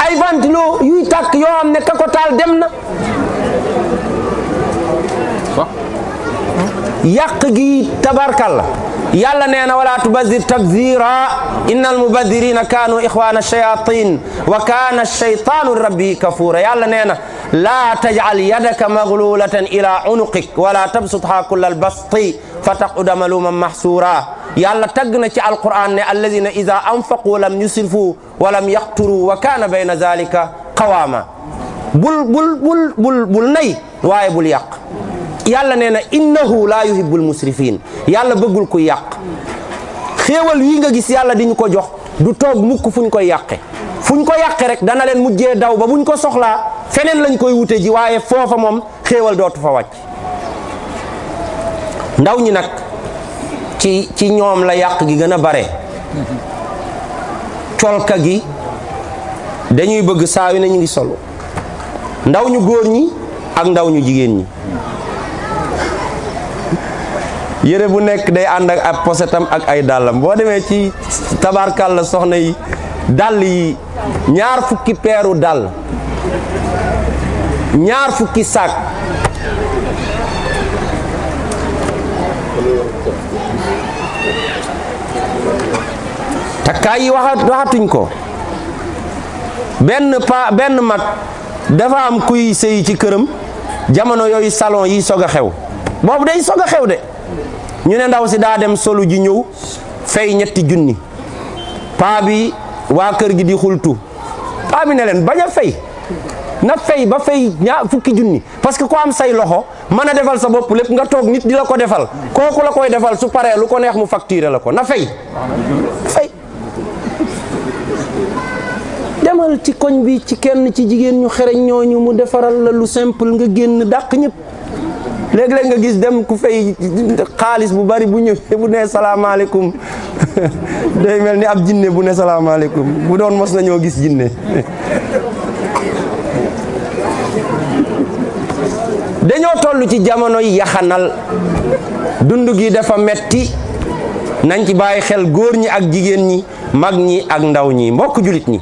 ay ventilo yuy tàkk yoo xam ne ka ko taal dem na. yàq gi tabarkalla yàlla nee na wala tubazir tabzira innal mubadirina kaanu ixwana shayatin wa kaana shaytaanu rabbihi kafura. yàlla nee na laa tajcal yadaka maglulatan ila unuqik wala tabsutha kulla albasti fa taquda maluman mahsura. yàlla tagg na ci alquran ne alladina ida anfaqu lam yusrifu wa lam yaqturu wa kaana bayna zalika qawama. bul nay waaye bul yàq. yàlla nee na innahu laa yuhibbul musrifin. yàlla bëggul ku yàq. xéewal yi nga gis yàlla di ñu ko jox du toog mukk fu ñu koy yàqe. fu ñu ko yàqe rek dana leen mujjee daw ba buñ ko soxlaa feneen lañ koy wute ji waaye foofa moom xéewal dootu fa wàcc. ndaw ñi nag ci ñoom la yàq gi gën a bare. colka gi dañuy bëgg saa yu ne ñu ngi solo, ndaw ñu góor ñi ak ndaw ñu jigéen ñi. yére bu nekk day ànd ak ab posetam ak ay dàllam. boo demee ci tabarkàlla soxna yi, dàll yi 2 fukki peeru dàll, 2 fukki saak, takkaay yi waxatuñ ko. benn mag dafa am kuy sëy ci këram jamono yooyu salon yi soog a xew, boobu day soog a xew de, ñu ne ndaw si daa dem solu ji ñëw fay 3 junni. paa bi waa kër gi di xultu, paa bi ne leen bañ a fay, na fay ba fay 2 fukki junni, parce que ko am say loxo mën a defal sa bopp lépp nga toog nit di la ko defal, kooku la koy defal su paree lu ko neex mu facturer la ko, na fay. demal ci koñ bi ci kenn ci jigéen ñu xereñ ñooñu mu defaral la lu simple nga génn dàq ñëpp. léeg-léeg nga gis dem ku fay xaalis bu bari bu ñëwee bu ne salaamaaleykum day mel ni ab jinne bu ne salaamaaleykum, bu doon mos nañoo gis jinne. dañoo toll ci jamono yi yaxanal, dund gi dafa metti, nañ ci bàyyi xel góor ñi ak jigéen ñi, mag ñi ak ndaw ñi. mbokk julit ñi,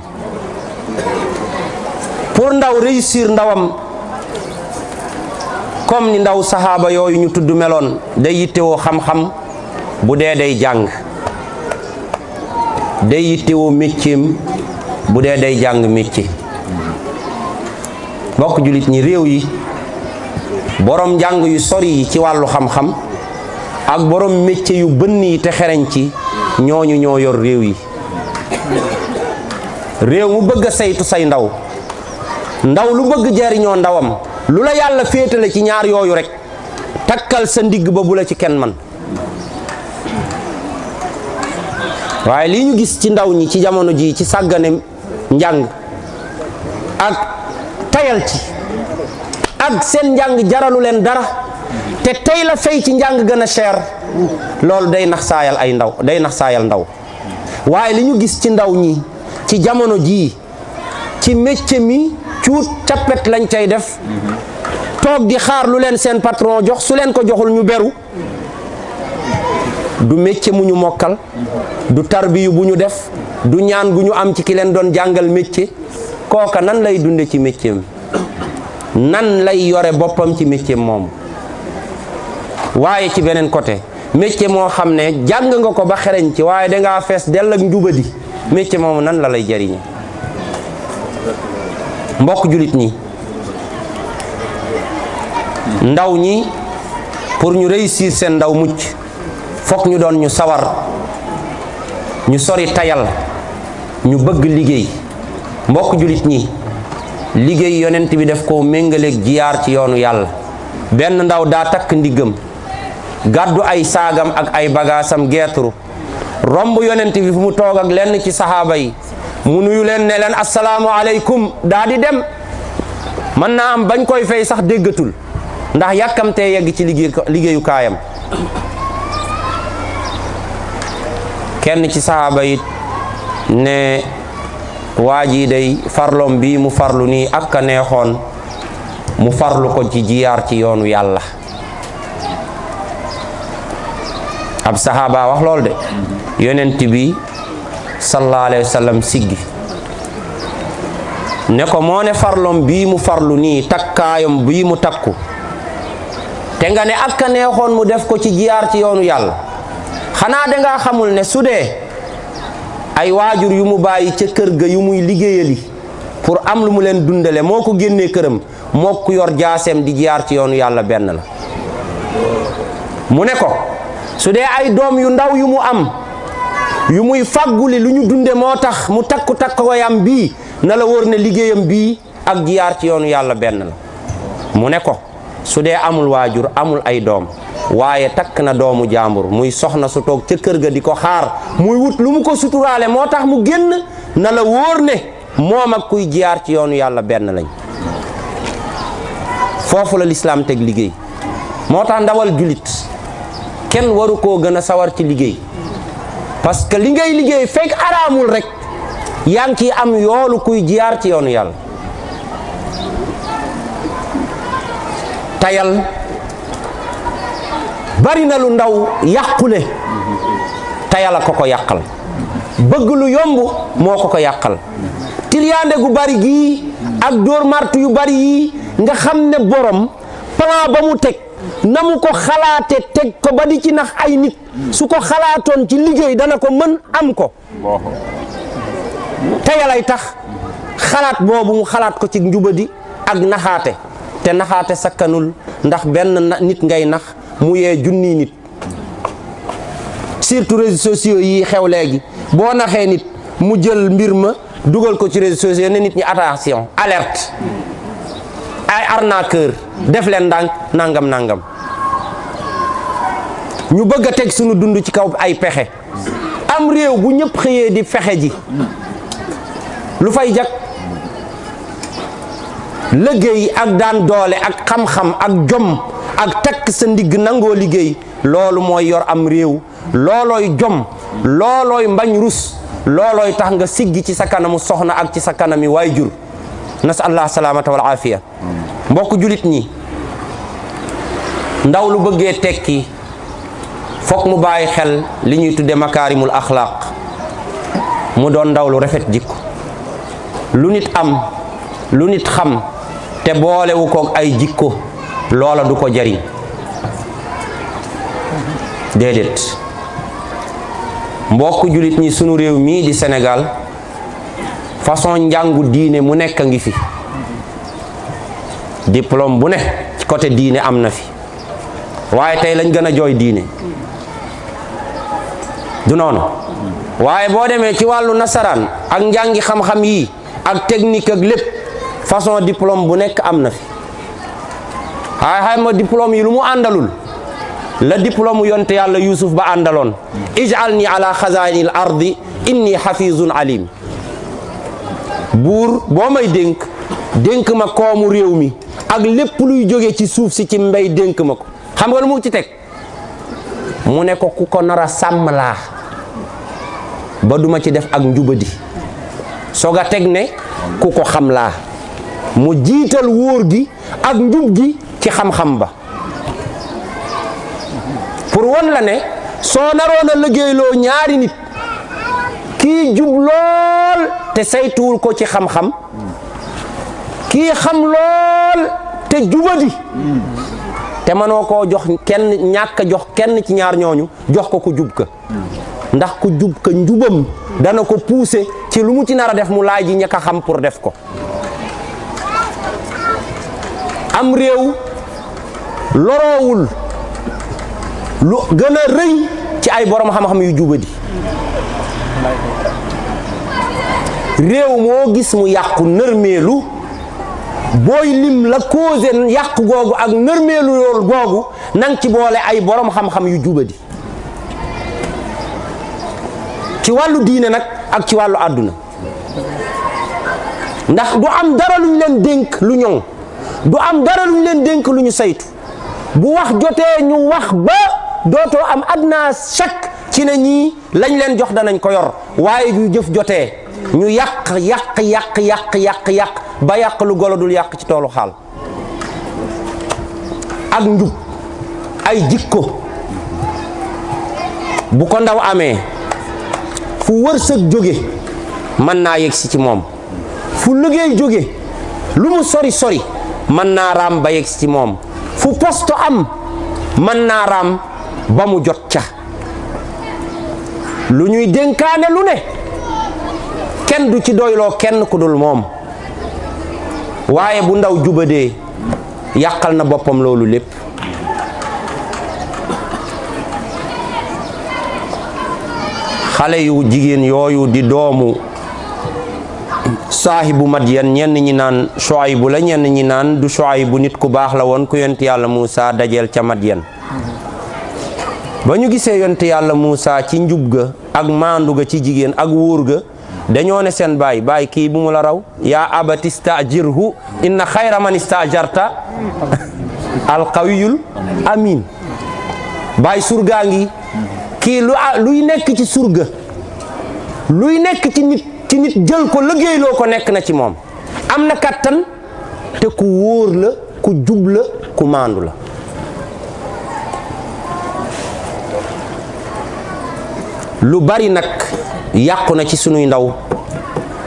pour ndaw réussir ndawam comme ni ndaw saxaaba yooyu ñu tudd meloon, day yittewoo xam-xam, bu dee day jàng, day yittewoo métier bu dee day jàng métier. mbokk julit ñi, réew yi borom jàng yu sori yi ci wàllu xam-xam ak borom métier yu bënn yi te xereñ ci, ñooñu ñoo yor réew yi. réew mu bëgg a saytu say ndaw lu bëgg jariñoo ndawam, lu la yàlla féetale ci ñaar yooyu rek takkal sa ndigg ba bu la ci kenn man. waaye lii ñu gis ci ndaw ñi ci jamono ji ci sàggane njàng ak tayal ci, ak seen njàng jaralu leen dara, te tey la fay ci njàng gën a cher, loolu day nax saayal ay ndaw, day nax saayal ndaw. waaye li ñu gis ci ndaw ñi ci jamono jii ci métier mi cuut cappet lañ cay def, toog di xaar lu leen seen patron jox, su leen ko joxul ñu beru. du métier mu ñu mokkal, du tarbiyu bu ñu def, du ñaan gu ñu am ci ki leen doon jàngal métier. kooka nan lay dunde ci métier mi, nan lay yore boppam ci métier moom. waaye ci beneen côté, métier moo xam ne jàng nga ko ba xereñ ci, waaye dangaa fees dell ak njubadi, métier moomu nan la lay jariñe. mbokk julit ñi, ndaw ñi pour ñu réussir seen ndaw mucc, fokk ñu doon ñu sawar, ñu sori tayal, ñu bëgg liggéey. mbokk julit ñi, liggéey yonent bi def ko méngaleeg jiyaar ci yoonu yàlla. benn ndaw daa takk ndiggam, gàddu ay saagam ak ay bagaasam geetru, romb yonent bi fu mu toog ak lenn ci saxaaba yi, mu nuyu leen ne leen assalaamu aleykum, daa di dem. mën naa am bañ koy fay sax déggatul, ndax yàkkamtee yegg ci liggéeyu kaayam. kenn ci saxaaba yi ne waa ji day farloom bii mu farlu nii ak ka neexoon mu farlu ko ci jiyaar ci yoonu yàlla. ab saxaaba wax lool de, yonent bi sallallahu alayhi wa sallam siggi ne ko moo ne farloom bii mu farlu nii, takkaayam bii mu takku, te nga ne ak ka neexoon mu def ko ci jiyaar ci yoonu yàlla. xanaa dangaa xamul ne su dee ay waajur yu mu bàyyi ca kër ga yu muy liggéeyali pour am lu mu leen dundale, moo ko génnee këram, moo ku yor jaaseem di jiyaar ci yoonu yàlla benn la. mu ne ko su dee ay doom yu ndaw yu mu am yu muy fàgguli lu ñu dunde moo tax mu takku-takkoyam bii, na la wóor ne liggéeyam bii ak jiyaar ci yoonu yàlla benn la. mu ne ko su dee amul waajur, amul ay doom, waaye takk na doomu jàmbur, muy soxna su toog ca kër ga di ko xaar muy wut lu mu ko suturaale moo tax mu génn, na la wóor ne moom ak kuy jiyaar ci yoonu yàlla benn lañ. foofu la lislaam teg liggéey. moo tax ndawal julit kenn waru koo gën a sawar ci liggéey parce que li ngay liggéey fekk araamul rek yaa ngi ciy am yoolu kuy jiyaar ci yoonu yàlla. tayal bari na lu ndaw yàqule tayal a ko yàqal, bëgg lu yomb moo ko yàqal. tiliyaande gu bari gii ak dóor martu yu bari yi nga xam ne borom plan ba mu teg na mu ko xalaate teg ko ba di ci nax ay nit su ko xalaatoon ci liggéey dana ko mën am ko. tayalay tax xalaat boobu mu xalaat ko ci njubadi ak naxaate, te naxaate sakkanul ndax benn nit ngay nax mu yee junni nit. surtout réseaux sociaux yi xew léegi boo naxee nit mu jël mbir ma dugal ko ci réseaux sociaux ne nit ñi attention alerte ay arnaqueur def leen ndànk nangam nangam. ñu bëgg a teg sunu dund ci kaw ay pexe. am réew bu ñëpp xëyee di fexe ji lu fay jag liggéey ak daan doole ak xam-xam ak jom ak takk sa ndigg nangoo liggéey loolu mooy yor am réew. loolooy jom loolooy mbañ rus loolooy tax nga siggi ci sa kanamu soxna ak ci sa kanami waajur. nasallah salaamata wal aafiya. mbokk julit ñi ndaw lu bëggee tekki fokk mu bàyyi xel li ñuy tudde makaarimul axlaaq mu doon ndaw lu rafet jikko. lu nit am lu nit xam te boolewu ko ay jikko loola du ko jariñ déedéet. mbokk julit ñi sunu réew mii di Sénégal façon njàngu diine mu nekk ngi fi, diplôme bu ne ci côté diine am na fi, waaye tey lañ gën a jooy diine du noonu. waaye boo demee ci wàllu nasaraan ak njàngi xam-xam yi ak technique ak lépp façon diplôme bu nekk am na fi, waaye xayma diplôme yi lu mu àndalul la diplôme yonte yàlla Yuusuf ba àndaloon ij'alni ala xazainil ardi inni xafizun alim. buur boo may dénk ma koomu réew mi ak lépp luy jóge ci suuf si ci mbay dénk ma ko. xam nga lu mu ci teg mu ne ko ku ko nar a sàmm laa ba duma ci def ak njubadi. soog a teg ne ku ko xam laa mu jiital wóor gi ak njub gi ci xam-xam ba pour won la ne soo naroon a liggéeyloo ñaari nit kii jub lool te saytuwul ko ci xam-xam kii xam lool te jubadi te mënoo koo jox kenn ñàkk jox kenn ci ñaar ñooñu jox ko ku jub ka ndax ku jub ka njubam dana ko pousser ci lu mu ci nar a def mu laaj ji ñàkk a xam pour def ko. am réew loroowul lu gën a rëy ci ay borom xam-xam yu jubadi. réew moo gis mu yàqu nërmeelu booy lim la causé yàqu googu ak nërmeelu loolu googu nang ci boole ay borom xam-xam yu jubadi ci wàllu diine nag ak ci wàllu àdduna. ndax du am dara luñ leen dénk lu ñoŋ du am dara luñ leen dénk lu ñu saytu bu wax jotee ñu wax ba dootoo am adna chak ci ne ñii lañ leen jox danañ ko yor waaye du jëf jotee ñu yàq ba yàq lu golo dul yàq ci toolu xaal. ak njub ay jikko bu ko ndaw amee fu wërsëg jóge mën naa yegsi ci moom fu liggéey jóge lu mu sori sori mën naa raam ba yegsi ci moom fu poste am mën naa raam ba mu jot ca. lu ñuy dénkaane lu ne kenn du ci doyloo kenn ku dul moom waaye bu ndaw jubadee yàqal na boppam loolu lépp. xale yu jigéen yooyu di doomu saahibu Madyan ñenn ñi naan Shuaybu la ñenn ñi naan du Shuaybu nit ku baax la woon ku yonent yàlla Muusa dajeel ca Madyan. ba ñu gisee yonent yàlla Muusa ci njub ga ak maandu ga ci jigéen ak wóor ga dañoo ne seen baay kii bu mu la raw yaa abati stajirhu inna xayra man istajarta alqawiyul amin. baay surgaa ngi kii luy nekk ci surga luy nekk ci nit jël ko liggéeyloo ko nekk na ci moom. am na kattan te ku wóor la ku jub la ku maandu la. lu bari nag yàqu na ci sunuy ndaw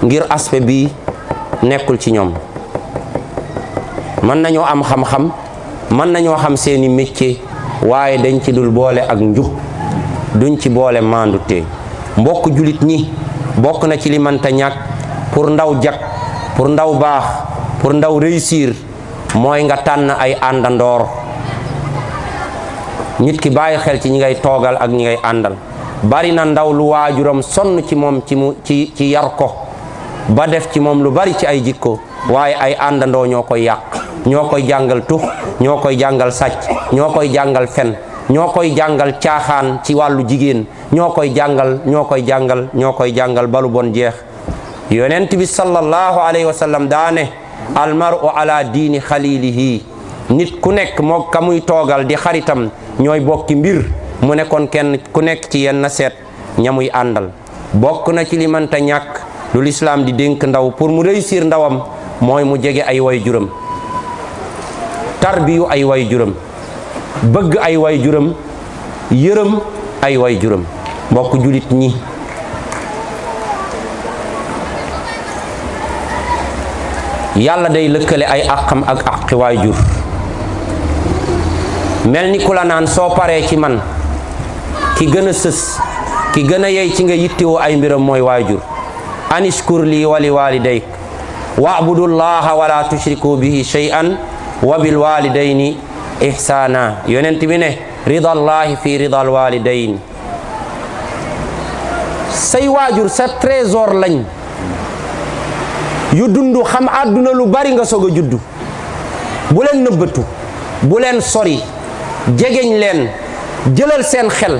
ngir aspect bi nekkul ci ñoom. mën nañoo am xam-xam mën nañoo xam seeni métier waaye dañ ci dul boole ak njub duñ ci boole maandute. mbokk julit ñi bokk na ci li mënta ñàkk pour ndaw jag pour ndaw baax pour ndaw réussir mooy nga tànn ay àndandoor. nit ki bàyyi xel ci ñi ngay toogal ak ñi ngay àndal. bari na ndaw lu waajuram sonn ci moom ci yar ko ba def ci moom lu bari ci ay jikko waaye ay àndandoo ñoo koy yàq. ñoo koy jàngal tux ñoo koy jàngal sàcc ñoo koy jàngal fen ñoo koy jàngal caaxaan ci wàllu jigéen ñoo koy jàngal balu bon jeex. yonent bi sallallahu alayhi wa sallam daane almaru ala diini xalilihi. nit ku nekk moo ka muy toogal di xaritam ñooy bokki mbir. mu ne kon kenn ku nekk ci yenn seet ñamuy àndal. bokk na ci li mënta ñàkk lu lislaam di dénk ndaw pour mu réussir ndawam mooy mu jege ay waajuram. tarbiyu ay waajuram bëgg ay waajuram yërëm ay waajuram. mbokk julit ñi yàlla day lëkkale ay àqam ak àqi waajur mel ni ku la naan soo paree ci man ki gën a sës ki gën a yey ci nga yittewoo ay mbiram mooy waajur. anishkur lii wali walidayk wa'budullaha wala tushriku bihi shay'an wa bil walidayni ihsana. yonent bi ne ridallahi fi ridal walidayni. say waajur sa trésor lañ yu dundu xam àdduna lu bari nga soog a juddu. bu leen nëbbatu bu leen sori jegeñ leen jëlal seen xel.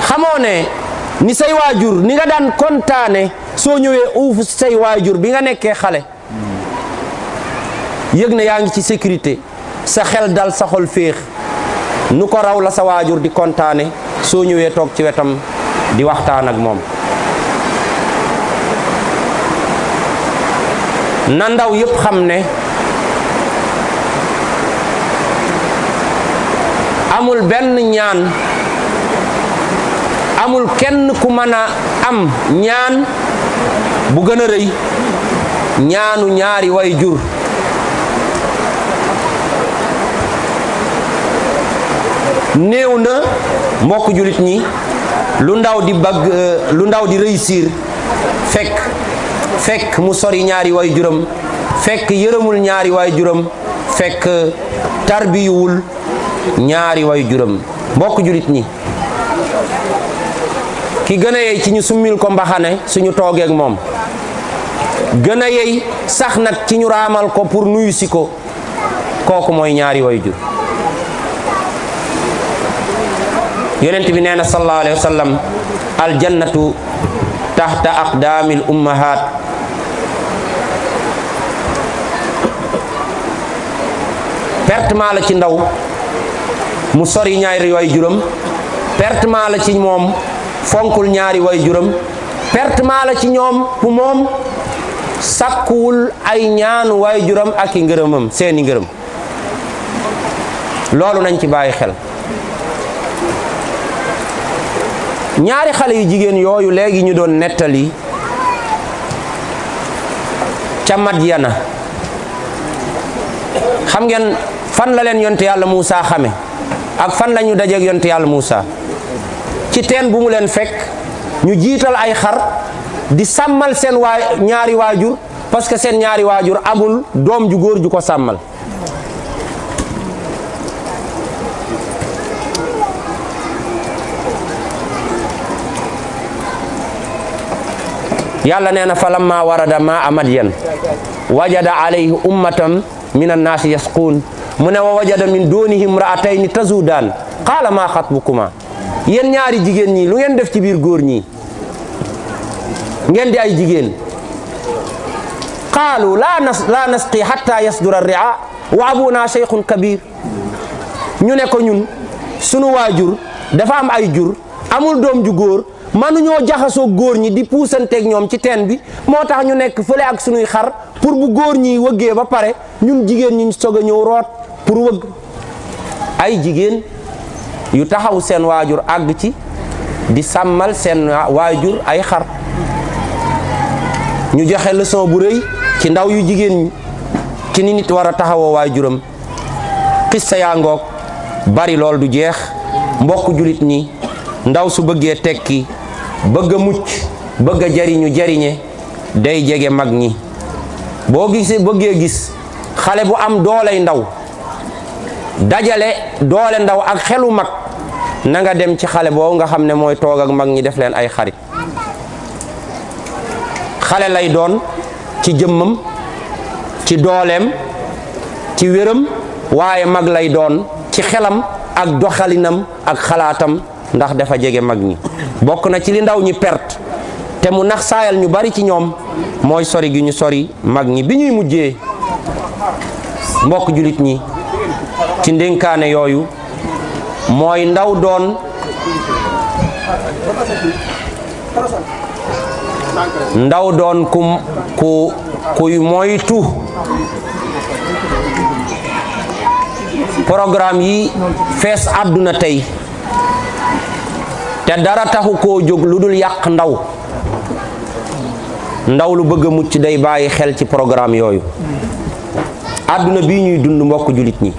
xamoo ne ni say waajur ni nga daan kontaane soo ñëwee uufu say waajur bi nga nekkee xale yëg na yaa ngi ci sécurité sa xel dal sa xol féex nu ko raw la sa waajur di kontaane soo ñëwee toog ci wetam di waxtaan ak moom. na ndaw yépp xam ne amul benn ñaan amul kenn ku mën a am ñaan bu gën a rëy ñaanu ñaari way jur. néew na mbokk julit ñi lu ndaw di réussir fekk mu sori ñaari way juram fekk yërëmul ñaari way juram fekk tarbiyuwul ñaari way juram. mbokk julit ñi ki gën a yey ci ñu summil ko mbaxane suñu toogeek moom gën a yey sax nag ci ñu raamal ko pour nuyu si ko kooku mooy ñaari way jur. yonent bi nee na sallallahu alayhi wa sallam aljannatu taxta aqdaamil ummahaat. pertement la ci ndaw mu sori ñaari way juram pertement la ci moom fonkul ñaari way juram pertement la ci ñoom fu moom sakkuwul ay ñaanu way juram ak i ngërëmam seeni ngërëm. loolu nañ ci bàyyi xel. ñaari xale yu jigéen yooyu léegi ñu doon nettali ca Madyana xam ngeen fan la leen yonte yàlla Muusa xame ak fan la ñu dajeeg yonte yàlla Muusa ci teen bu mu leen fekk ñu jiital ay xar di sàmmal seen ñaari waajur parce que seen ñaari waajur amul doom ju góor ju ko sàmmal. yàlla nee na falamma warada maa madyan wajada alayhi ummatan min annaasi yasquun mu ne wa wajada min duunihim imra'atayni tazudaan qaala maa xatbukuma. yéen ñaari jigéen ñi lu ngeen def ci biir góor ñi ngeen di ay jigéen. qaalu laa nasqi hatta yasdura ar-ri'aa wa abuna shaykhun kabir. ñu ne ko ñun sunu waajur dafa am ay jur amul doom ju góor mënuñoo jaxasoo góor ñi di puusanteeg ñoom ci teen bi moo tax ñu nekk fële ak sunuy xar pour bu góor ñi wëggee ba pare ñun jigéen ñi soog a ñëw root pour wëgg. ay jigéen yu taxaw seen waajur àgg ci di sàmmal seen waajur ay xar. ñu joxe leçon bu rëy ci ndaw yu jigéen ñi ci ni nit war a taxawoo waajuram. xissa yaa ngoog bari lool du jeex mbokk julit ñi ndaw su bëggee tekki bëgg a mucc bëgg a jariñu jariñe day jege mag ñi. boo gisee bëggee gis xale bu am dooley ndaw dajale doole ndaw ak xelu mag na nga dem ci xale boobu nga xam ne mooy toog ak mag ñi def leen ay xarit. xale lay doon ci jëmmam ci dooleem ci wéram waaye mag lay doon ci xelam ak doxalinam ak xalaatam ndax dafa jege mag ñi. bokk na ci li ndaw ñi perte te mu nax saayal ñu bari ci ñoom mooy sori gi ñu sori mag ñi. bi ñuy mujjee mbokk julit ñi ci ndénkaane yooyu mooy ndaw doon kuy moytu programme yi fees àdduna tey te dara taxu koo jóg lu dul yàq ndaw lu bëgg a mucc day bàyyi xel ci programme yooyu. àdduna bii ñuy dund mbokk julit ñi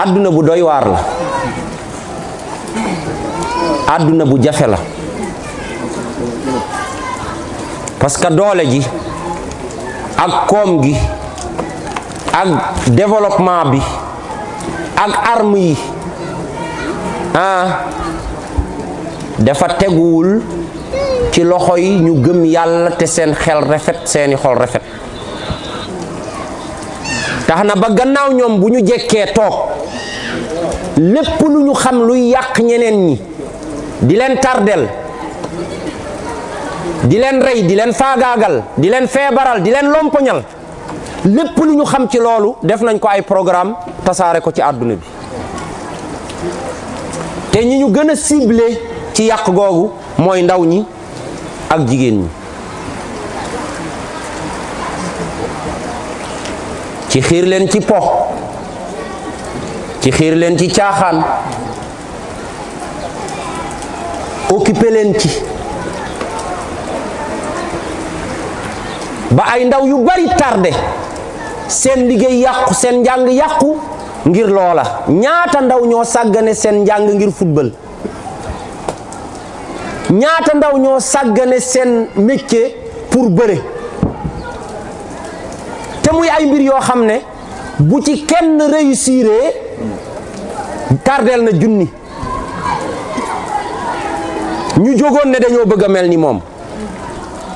àdduna bu doy waar la àdduna bu jafe la parce que doole ji ak koom gi ak développement bi ak arme yi dafa teguwul ci loxo yi ñu gëm yàlla te seen xel rafet seeni xol rafet. tax na ba gannaaw ñoom bu ñu jekkee toog lépp lu ñu xam luy yàq ñeneen ñi di leen tardel di leen rey di leen faagaagal di leen feebaral di leen lompoñal lépp lu ñu xam ci loolu def nañ ko ay programme tasaare ko ci àdduna bi. te ñi ñu gën a ciblé ci yàq googu mooy ndaw ñi ak jigéen ñi. ci xiir leen ci po ci xiir leen ci caaxaan occupé leen ci ba ay ndaw yu bari tardé seen liggéey yàqu seen njàng yàqu ngir loola. ñaata ndaw ñoo sàggane seen njàng ngir football ñaata ndaw ñoo sàggane seen métier pour bëre te muy ay mbir yoo xam ne bu ci kenn réussiré tardeel na junni. ñu jógoon ne dañoo bëgg a mel ni moom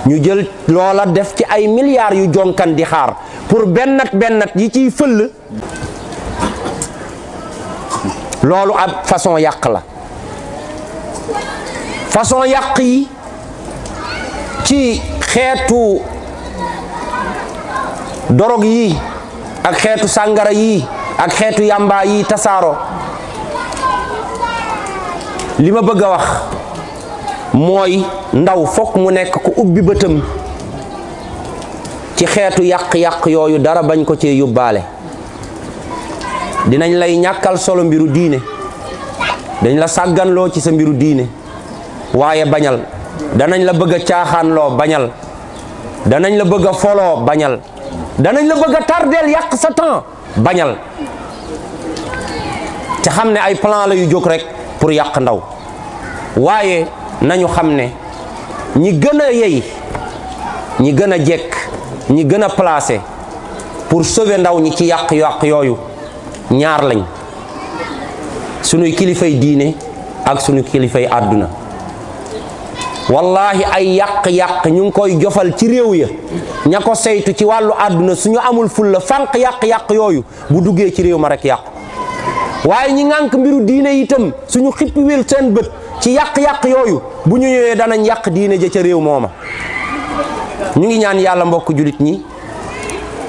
ñu jël loola def ci ay milliards yu jonkan di xaar pour bennat yi ciy fëll. loolu ab façon yàq la. façon yàq yi ci xeetu dorog yi ak xeetu sàngara yi ak xeetu yamba yi tasaaro. li ma bëgg a wax mooy ndaw fokk mu nekk ku ubbi bëtam ci xeetu yàq-yàq yooyu dara bañ ko cee yóbbaale. dinañ lay ñàkkal solo mbiru diine dañ la sàgganloo ci sa mbiru diine waaye bañal. danañ la bëgg a caaxaanloo bañal. danañ la bëgg a foloo bañal. danañ la bëgg a tardeel yàq sa temps bañal. te xam ne ay plan la yu jóg rek pour yàq ndaw. waaye nañu xam ne ñi gën a yey ñi gën a jekk ñi gën a placé pour sauver ndaw ñi ci yàq-yàq yooyu ñaar lañ: sunuy kilifay diine ak sunu kilifay àdduna. wallahi ay yàq-yàq ñu ngi koy jofal ci réew ya ña ko saytu ci wàllu àdduna suñu amul fulla fànq yàq-yàq yooyu bu duggee ci réew ma rek yàqu. waaye ñi ngànk mbiru diine itam suñu xippiwil seen bët ci yàq-yàq yooyu bu ñu ñëwee danañ yàq diine ja ca réew mooma. ñu ngi ñaan yàlla mbokk julit ñi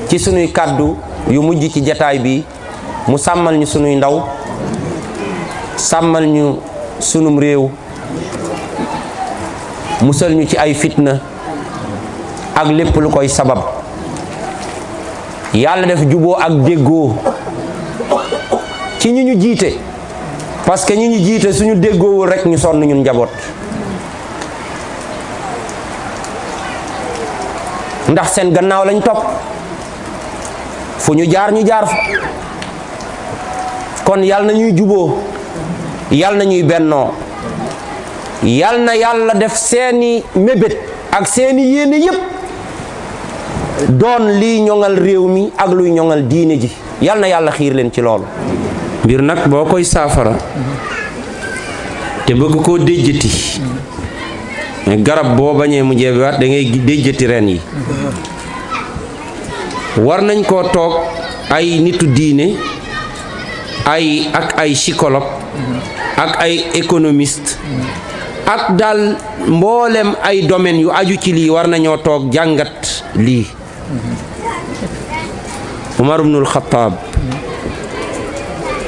ci sunuy kàddu yu mujj ci jataay bi mu sàmmal ñu sunuy ndaw sàmmal ñu sunum réew musal ñu ci ay fitna ak lépp lu koy sabab yàlla def juboo ak déggoo ci ñi ñu jiite parce que ñi ñu jiite suñu déggoowul rek ñu sonn ñun njaboot ndax seen gannaaw lañ topp fu ñu jaar fa kon yàlla na ñuy juboo yàlla na ñuy bennoo yàlla na yàlla def seeni mébét ak seeni yéene yépp doon liy ñoŋal réew mi ak luy ñoŋal diine ji yàlla na yàlla xiir leen ci loolu. mbir nag boo koy saafara te bëgg koo déjjati garab boo bañee mu jeebiwaat da ngay déjjati ren yi war nañ koo toog ay nitu diine ak ay psychologue ak ay économiste ak daal mboolem ay domaines yu aju ci lii war nañoo toog jàngat lii. Umar ibnul Xattaab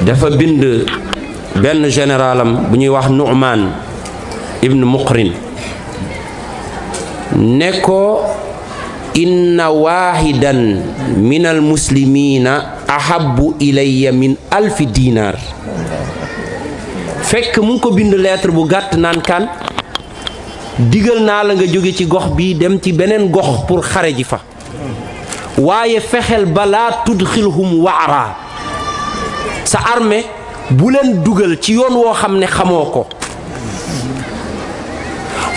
dafa bind benn généralam bu ñuy wax Nu'man ibn Muqrin ne ko inna waahidan min al muslimina ahabbu ilayya min alfi dinar. fekk mu ngi ko bind lettre bu gàtt naan kan digal naa la nga jóge ci gox bi dem ci beneen gox pour xare ji fa waaye fexeel balaa tudxilhum waara sa armée bu leen dugal ci yoon woo xam ne xamoo ko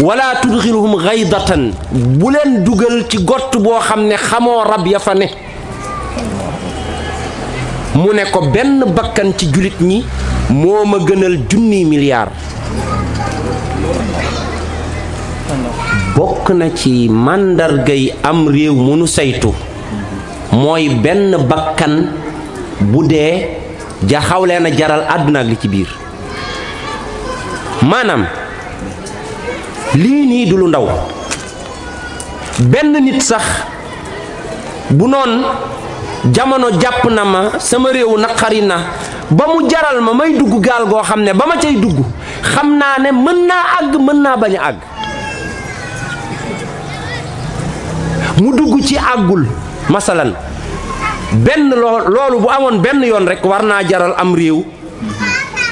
wala tudxilhum gaydatan bu leen dugal ci gott boo xam ne xamoo rab ya fa ne mu ne ko benn bakkan ci julit ñi moo ma gënal junniy milliard. bokk na ci màndargay am réew mënu saytu mooy benn bakkan bu dee xawlee na jaral àdduna ak li ci biir maanaam lii nii du lu ndaw benn nit sax bu noon jamono jàpp na ma sama réew naqari na ba mu jaral ma may dugg gaal goo xam ne ba ma cay dugg xam naa ne mën naa àgg mën naa bañ a àgg mu dugg ci àggul masalan benn loolu bu amoon benn yoon rek war naa jaral am réew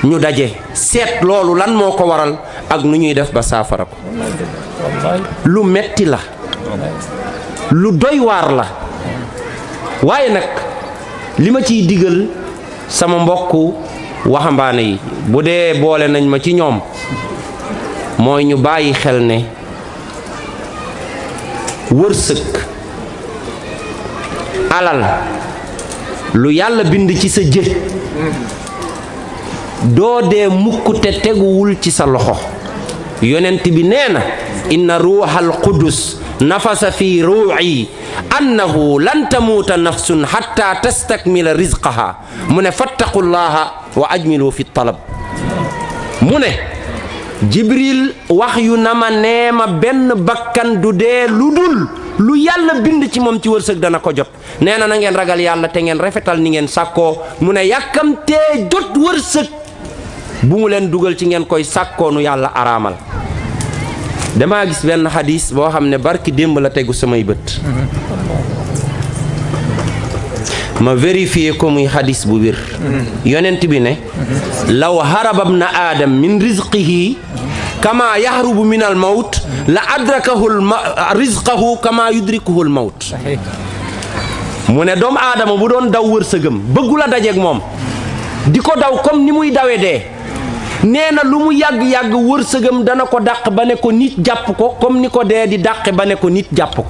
ñu daje seet loolu lan moo ko waral ak nu ñuy def ba saafara ko lu metti la lu doy waar la waaye nag li ma ciy digal sama mbokku waxambaane yi bu dee boole nañ ma ci ñoom mooy ñu bàyyi xel ne wërsëg alal lu yàlla bind ci sa jë doo dee mukk te teguwul ci sa loxo yonent bi nee na inna ruuxal qudus nafasa fi ruu'i annahu lan tamuuta nafsun hatta tastakmila rizqaha mu ne fattaqullaha wa ajmilu fi talab mu ne jibril wax yu na ma nee ma benn bakkan du dee lu dul lu yàlla bind ci moom ci wërsëg dana ko jot nee na ngeen ragal yàlla te ngeen rafetal ni ngeen sàkkoo mu ne yàkkamtee jot wërsëg bu mu leen dugal ci ngeen koy sàkkoonu yàlla araamal damaa gis benn xadis boo xam ne barki démb la tegu samay bët ma vérifié ko muy xadis bu wér yonent bi ne law haraba ibnu aadam min rizqihi kama yahrubu min al mawt la adrakahu rizqahu kama yudrikuhu al mawt mu ne doomu aadama bu doon daw wërsëgam bëggul a dajeeg moom di ko daw comme ni muy dawe dee nee na lu mu yàgg-yàgg wërsëgam dana ko dàq ba ne ko nit jàpp ko comme ni ko dee di dàqe ba ne ko nit jàpp ko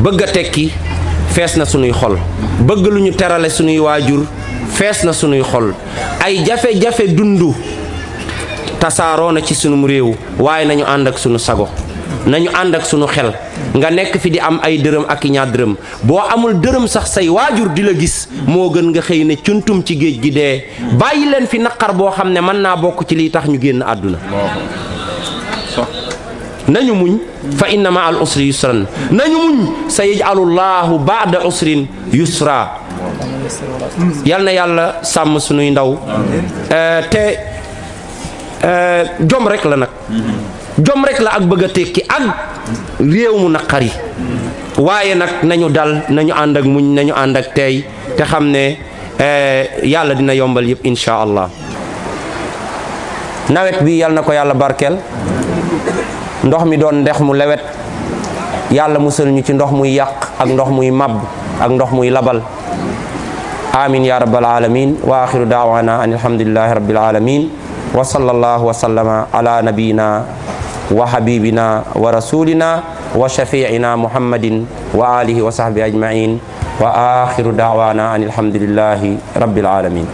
bëgg a tekki fees na sunuy xol bëgg lu ñu terale sunuy waajur fees na sunuy xol ay jafe-jafe dundu tasaaroo na ci sunum réew waaye nañu ànd ak sunu sago nañu ànd ak sunu xel nga nekk fi di am ay dërëm ak ñaar dërëm boo amul dërëm sax say waajur di la gis moo gën nga xëy ne cuntum ci géej gi dee bàyyi leen fi naqar boo xam ne mën naa bokk ci liy tax ñu génn àdduna nañu muñ fa inna ma al usri yusran nañu muñ sa yaj'alullahu ba'da usrin yusra yal na yàlla sàmm sunuy ndaw te jom rek la nag jom rek la ak bëgg a tekki ak réew mu naqari waaye nag nañu dal nañu ànd ak muñ nañu ànd ak tey te xam ne yàlla dina yombal yëpp insha allah nawet bi yal na ko yàlla barkeel ndox mi doon ndex mu lewet yàlla musal ñu ci ndox muy yàq ak ndox muy màbb ak ndox muy labal amin ya rabbal alamin wa axiru daawana an alhamdulillahi rabbil alamin wa sallallahu wa sallama ala nabiyina wa habibina wa rasulina wa shafiina muhammadin wa alihi wa sahbihi ajmain wa axiru daawana an alhamdulillahi rabbil alamin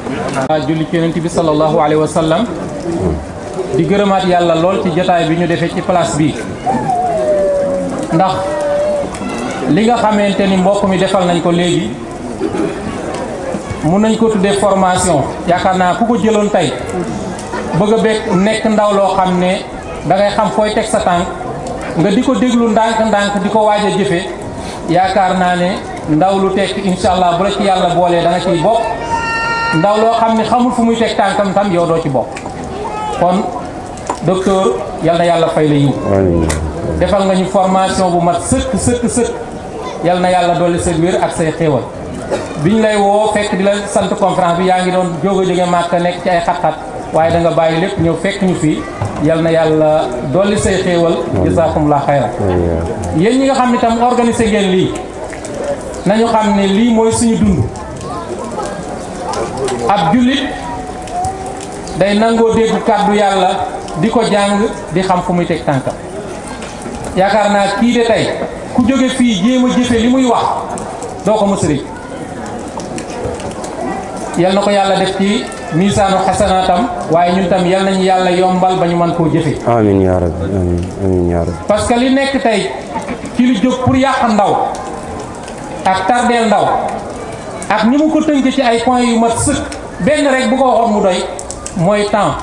julli ci yonent bi sallallahu alayhi wa sallam di gërëmaat yàlla lool ci jotaay bi ñu defee ci place bi ndax li nga xamante ni mbokk mi defal nañ ko léegi mun nañ ko tuddee formation yaakaar naa ku ko jëloon tey bëgg a bekk nekk ndaw loo xam ne da ngay xam fooy teg sa tànk nga di ko déglu ndànk-ndànk di ko waaj a jëfe yaakaar naa ne ndaw lu tekk incha allah bu la ci yàlla boolee da nga ciy bokk ndaw loo xam ne xamul fu muy teg tànkam tam yow doo ci bokk kon docteur yal na yàlla fay la yiw defal nga ñu formation bu mat sëkk yal na yàlla dolli sa wér ak say xéewal biñ lay woo fekk di la sant conférence bi yaa ngi doon jóge Màkka nekk ci ay xat-xat waaye da nga bàyyi lépp ñëw fekk ñu fii yal na yàlla dolli say xéewal jazakumullah xayra yéen ñi nga xam ne tam organisé ngeen lii nañu xam ne lii mooy suñu dund ab jullit day nangoo dégg kàddu yàlla di ko jàng di xam fu muy teg tànkam yaakaar naa kii de tey ku jóge fii jéem a jëfe li muy wax doo ko mës a rëcc yal na ko yàlla def ci misaanu xasanaatam waaye ñun tam yal nañu yàlla yombal ba ñu mën koo jëfe amiin yaa rabbi amiin yaa rabbi parce que li nekk tey ci lu jóg pour yàq ndaw ak tardeel ndaw ak ni mu ko tënk ci ay points yu mat sëkk benn rek bu ko waxoon mu doy mooy temps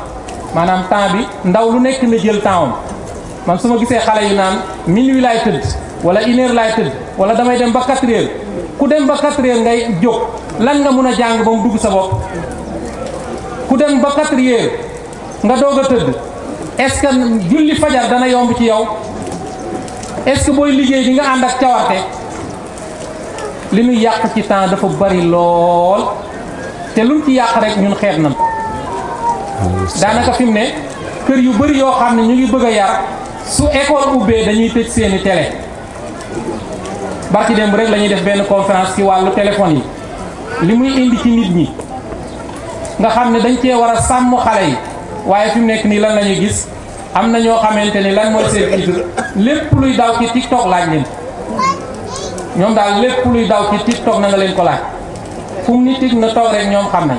maanaam temps bi ndaw lu nekk na jël temps am man su ma gisee xale yu naan minuit laay tëdd wala 1 heure laay tëdd wala damay dem ba 4 heures ku dem ba 4 heures ngay jóg lan nga mun a jàng ba mu dugg sa bopp ku dem ba 4 heures nga doog a tëdd est-ce que julli fajar dana yomb ci yow est-ce que booy liggéey di nga ànd ak cawarte li ñu yàq ci temps dafa bari lool te luñ ci yàq rek ñun xeet nañ daanaka fi mu ne kër yu bari yoo xam ne ñu ngi bëgg a yar su école ubbee dañuy tëj seeni télé barki démb rek la ñuy def benn conférence ci wàllu téléphone yi li muy indi ci nit ñi nga xam ne dañ cee war a sàmm xale yi waaye fi mu nekk nii lan la ñuy gis am na ñoo xamante ni lan mooy seen titre lépp luy daw ci TikTok laaj leen ñoom daal lépp luy daw ci TikTok na nga leen ko laaj fu mu nit na toog rek ñoom xam nañ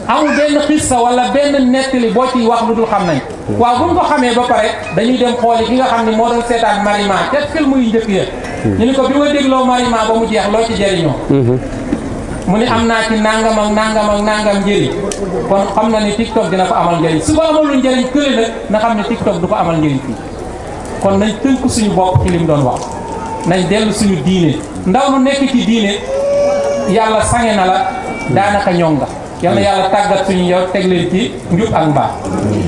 amul benn xissa wala benn nettali boo ciy wax lu dul xam nañ waaw buñ ko xamee ba pare dañuy dem xooli ki nga xam ne moo doon seetaan Marima te film yu njëkk ya ñu ni ko bi ma dégloo Marima ba mu jeex loo ci jëriñoo mu ni am naa ci nangam ak nangam ak nangam njëriñ kon xam na ni TikTok dina ko amal njëriñ su ko amalul njëriñ kële nag na xam ne TikTok du ko amal njëriñ fii kon nañ tënk suñu bopp ci lim doon wax nañ dellu suñu diine ndaw lu nekk ci diine yàlla sange na la daanaka ñoŋ nga yal na yàlla tàggat suñu yow teg leen ci njub ak mbaax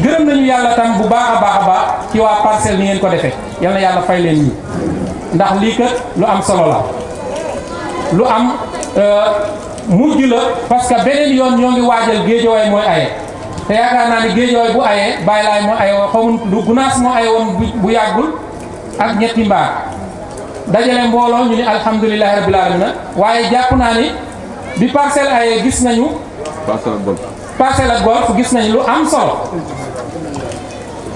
gërëm nañu yàlla tam bu baax a baax ci waa Parcelles ni ngeen ko defee yal na yàlla fay leen ñi ndax lii kat lu am solo la lu am mujj la parce que beneen yoon ñoo ngi waajal géejawaay mooy aye te yaakaar naa ni géejawaay bu ayee bàyyi laay mooy aye xamul lu gunaas moo aye woon bu yàggul ak ñetti mbaar dajale mbooloo ñu ni alhamdulilahi rabbil alamin waaye jàpp naa ni bi Parcelles ayee gis nañu Parcelles ak Golf gis nañu lu am solo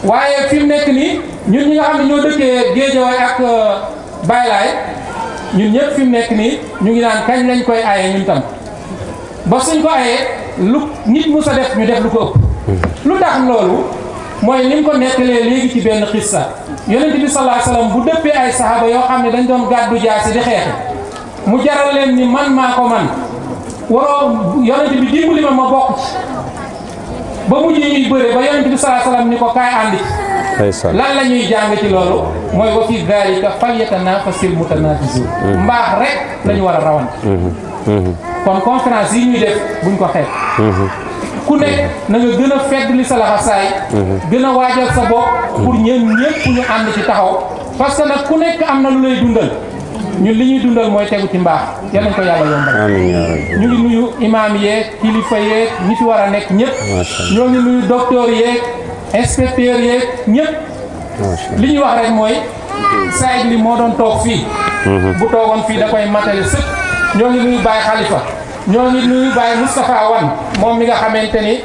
waaye fi mu nekk nii ñun ñi nga xam ne ñoo dëkkee géejawaay ak baylaay ñun ñëpp fi mu nekk nii ñu ngi naan kañ lañ koy aye ñun tam ba suñ ko ayee lu nit mu sa def ñu def lu ko ëpp lu tax loolu mooy ni mu ko nettalee léegi ci benn xissa yonent bi sallallahu alayhi wasallam bu dëppee ay saxaaba yoo xam ne dañ doon gàddu jaasi di xeex mu jaral leen ni man maa ko man waroo yonent bi dimbali ma bokk ci ba mujj ñuy bëre ba yonent bi sallallahu alayhi wasallam ni ko kaay àndi lan la ñuy jàng ci loolu mooy wa fi dhalika falyatanafasil mutanafisun mbaax rek la ñu war a rawante kon conférence yi ñuy def buñ ko xeeb ku nekk na nga gën a fedd li sa laxasaay gën a waajal sa bopp pour ñeen ñëpp ñu ànd ci taxaw parce que nag ku nekk am na lu lay dundal ñun li ñuy dundal mooy tegu ci mbaax yal nañ ko yàlla yombal ñu ngi nuyu imaam yeeg kilifa yeeg ñi fi war a nekk ñëpp ñoo ngi nuyu docteur yeeg inspecteur yeeg ñëpp li ñuy wax rek mooy Saïd li moo doon toog fii bu toogoon fii da koy matale sëpp ñoo ngi nuyu Baye Khalifa ñoo ngi nuyu Baye Moustapha Wan moom mi nga xamante ni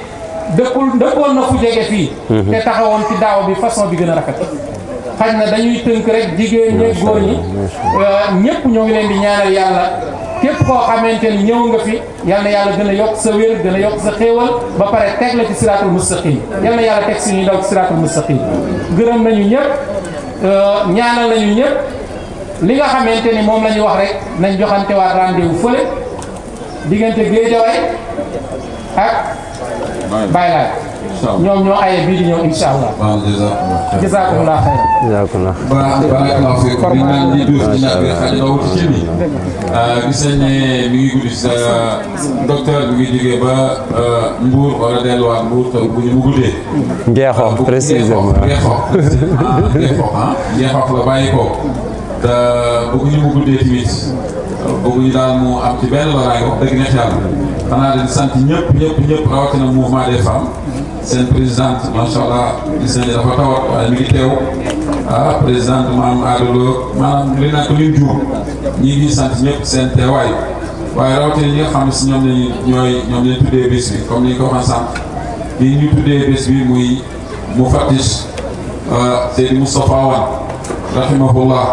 dëkkoon na fu jege fii te taxawoon ci daaw bi façon bi gën a rafet xaj na dañuy tënk rek jigéen ñi góor ñi ñëpp ñoo ngi leen di ñaanal yàlla képp koo xamante ni ñëw nga fi yal na yàlla gën a yokk sa wér gën a yokk sa xéewal ba pare teg la ci siraatul mustaqim yal na yàlla teg si ñuy daw ci siraatul mustaqim gërëm nañu ñëpp ñaanal nañu ñëpp li nga xamante ni moom la ñu wax rek nañ joxante waat rendez-vous fële diggante Géejawaay ak Baye Laay ñoom ñoo aye bii di ñëw insha allah jazakumullah xayran barakallahu fiikum ñu naan ñi duuf ci ñàkk xaj na wuti ci ni gis nañ ne mi ngi guddi sa docteur bi ngi jógee ba Mbour wala delluwaat Mbour te bu ñu mu guddee Ngeexoox précisément Ngeexoox la bàyyi ko te bëgguñu mu guddee tamit bëgguñu daal mu am ci benn loraay wax dëgg neex yàlla xanaa dañ sant ñëpp rawatina mouvement des femmes seen présidente macha allah gis nañ ne dafa tawat waaye mi ngi teew présidente maam Adolo maanaam li naan ko lim juum ñi ngi sant ñëpp seen teewaay waaye rawatina ñi nga xam ne si ñoom lañ tuddee bés bi comme ni ñu ko waxee sànq li ñu tuddee bés bi muy mu fattish Seydi Moustapha Wane rahimahullah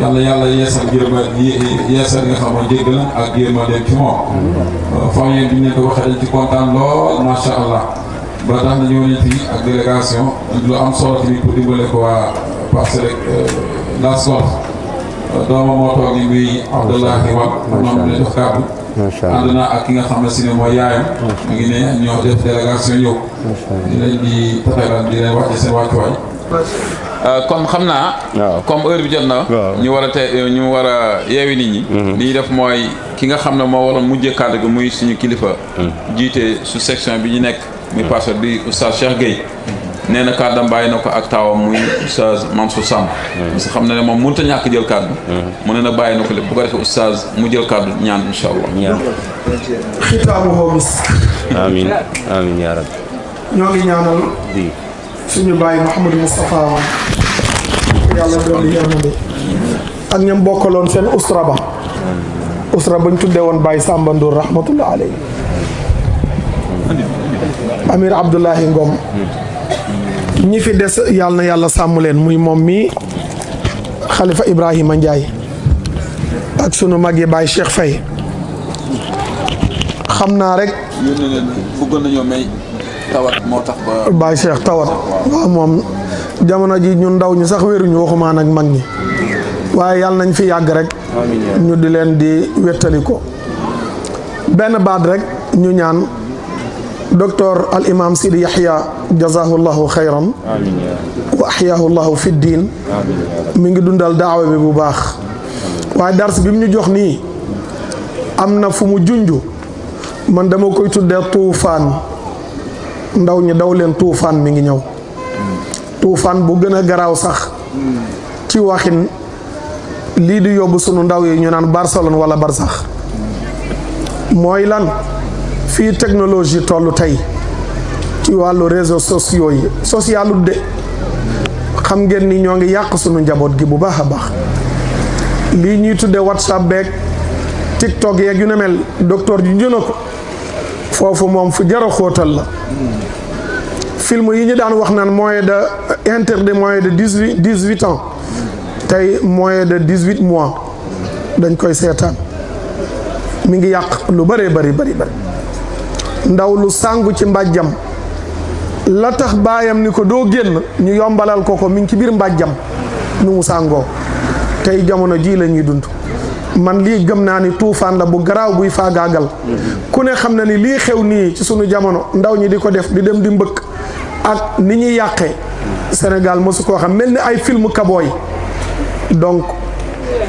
yàlla yeesal yeesal nga xam mooy jéggal ak yërma dem ci moom famille bi ñu leen ko waxee dañ ci kontaan lool macha allah ba tax na ñëw nañ fii ak délégation lu am solo tamit pour dimbale ko waa parce que la Golf dooma moo toog ni muy Abdoulahi Wane moom la jox kàddu ànd na ak ki nga xam ne si ne mooy yaayam mu ngi ne ñoo def délégation ñëw di leen di tatagal di leen wàcce seen wàccuwaay comme xam naa comme heure bi jot na ñu war a ñu war a yeewi nit ñi li ñuy def mooy ki nga xam ne moo waroon mujjee kàddu gi muy suñu kilifa jiite su section bi ñu nekk muy passé di oustaz Cheikh Gueye nee na kàddam bàyyi na ko ak taawam muy oustaz Mansour Samb parce que xam na ne moom mënut a ñàkk jël kàddu mu ne na bàyyi na ko lépp bu ko defee oustaz mu jël kàddu ñaan insha allah xitaamu hoomis amiin amiin yaa rabbi ñoo ngi ñaanal suñu bàyyi Mouhamadou Moustapha Wane yàlla doon di yërmande ak ñam bokkaloon seen usra ba usra bañ tuddee woon Baye Samba Ndour rahmatullah alayhi Amir Abdoulahi Ngom ñi fi des yàlla na yàlla sàmm leen muy moom mi Khalifa Ibrahima Ndiaye ak sunu mag yi Baye Cheikh Faye xam naa rek yónnee leen bëggoon nañoo may tawat moo tax ba Baye Cheikh tawat waaw moom jamono ji ñun ndaw ñi sax wéruñu waxumaa nag mag ñi waaye yàlla nañ fi yàgg rek ñu di leen di wettali ko benn baat rek ñu ñaan docteur al imam Sidi Yahya jazahullahu xayran wa ahyahu llahu fi diin mi ngi dundal daawa bi bu baax waaye dars bi mu ñu jox nii am na fu mu junju man dama koy tuddee tuufaan ndaw ñi daw leen tuufaan mi ngi ñëw tuufaan bu gën a garaaw sax ci waxin lii di yóbbu sunu ndaw yi ñu naan Barcelone wala Barsax mooy lan fii technologie tollu tey ci wàllu réseaux sociaux yi socialu de xam ngeen ni ñoo ngi yàq sunu njaboot gi bu baax a baax lii ñuy tuddee WhatsApp beeg TikTok yeeg yu ne mel docteur ju njëna ko foofu moom fu jar a xóotal la film yi ñu daan wax naan moins de interdit moins de 18 ans tey moins de 18 mois dañ koy seetaan mi ngi yàq lu bëree bëri ndaw lu sàngu ci mbàjjam la tax baayam ni ko doo génn ñu yombalal ko mi ngi ci biir mbàjjam nu mu sàngoo tey jamono ji la ñuy dund man lii gëm naa ni tuufaan la bu garaaw buy faagaagal ku ne xam na ni lii xew nii ci sunu jamono ndaw ñi di ko def di dem di mbëkk ak ni ñuy yàqee Sénégal mosu koo xam mel ni ay film kabooy donc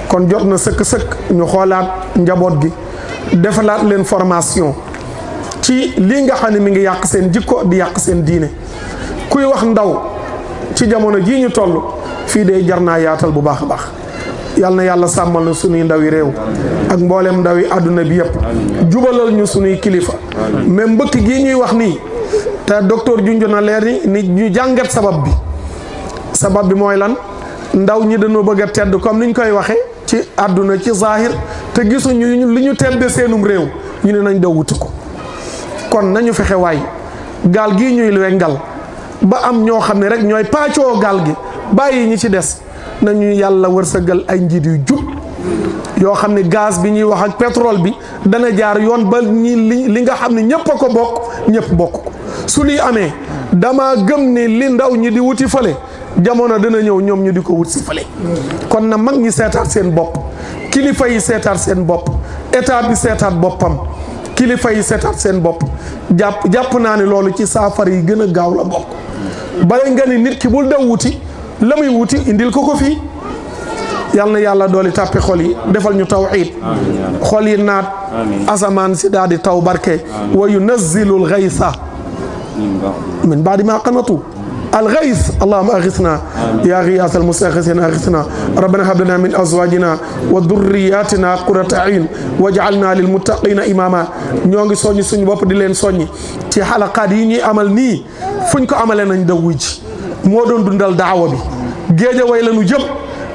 kon jot na sëkk-sëkk ñu xoolaat njaboot gi defalaat leen formation ci lii nga xam ne mi ngi yàq seen jikko di yàq seen diine kuy wax ndaw ci jamono jii ñu toll fii de jar naa yaatal bu baax a baax yal na yàlla sàmmal na sunuy ndawi réew ak mboolem ndawi àdduna bi yëpp jubalal ñu sunuy kilifa mais mbëkk gii ñuy wax nii te docteur junj na leer ni ñu jàngat sabab bi mooy lan ndaw ñi dañoo bëgg a tedd comme niñ koy waxee ci àdduna ci zahir te gisuñu li ñu tedde seenum réew ñu ne nañ daw wuti ko kon nañu fexe waay gaal gii ñuy wengal ba am ñoo xam ne rek ñooy paccoo gaal gi bàyyi ñi ci des nañu yàlla wërsëgal ay njiit yu jub yoo xam ne gaz bi ñuy wax ak pétrole bi dana jaar yoon ba ñi li nga xam ne ñëpp a ko bokk ñëpp bokk ko su lii amee dama gëm ni li ndaw ñi di wuti fële jamono dana ñëw ñoom ñu di ko wut si fële kon na mag ñi seetaat seen bopp kilifa yi seetaat seen bopp état bi seetaat boppam kilifa yi seetaat seen bopp jàpp naa ne loolu ci saafara yi gën a gaaw la bokk bale nga ni nit ki bul daw wuti la muy wuti indil ko fii yal na yàlla dooli tàppi xol yi defal ñu tawxiid xol yi naat asamaan si daal di taw barke wa yunazzilu alxaysa min baadi ma qanatu الغيث اللهم أغثنا يا غياث المستغيثين أغثنا ربنا هب لنا من أزواجنا وذرياتنا قرة أعين واجعلنا للمتقين إماما ñongi soñi suñu bopp di leen soñi ci xalaqaat yi ñuy amal nii fuñ ko amalee nañ daw ji moo doon dundal daawa bi géeja way la nu jëm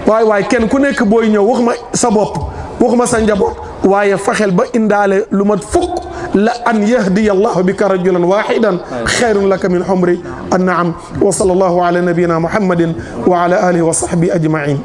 waaye kenn ku nekk booy ñëw waxuma sa bopp waxuma sa njaboot waaye fexeel ba indaale lu mat fukk la an yahdiya allahu bika rajulan wahidan xayrun laka min humri an'am wa sallallahu ala nabiyyina muhammadin wa ala alihi wa sahbihi ajma'in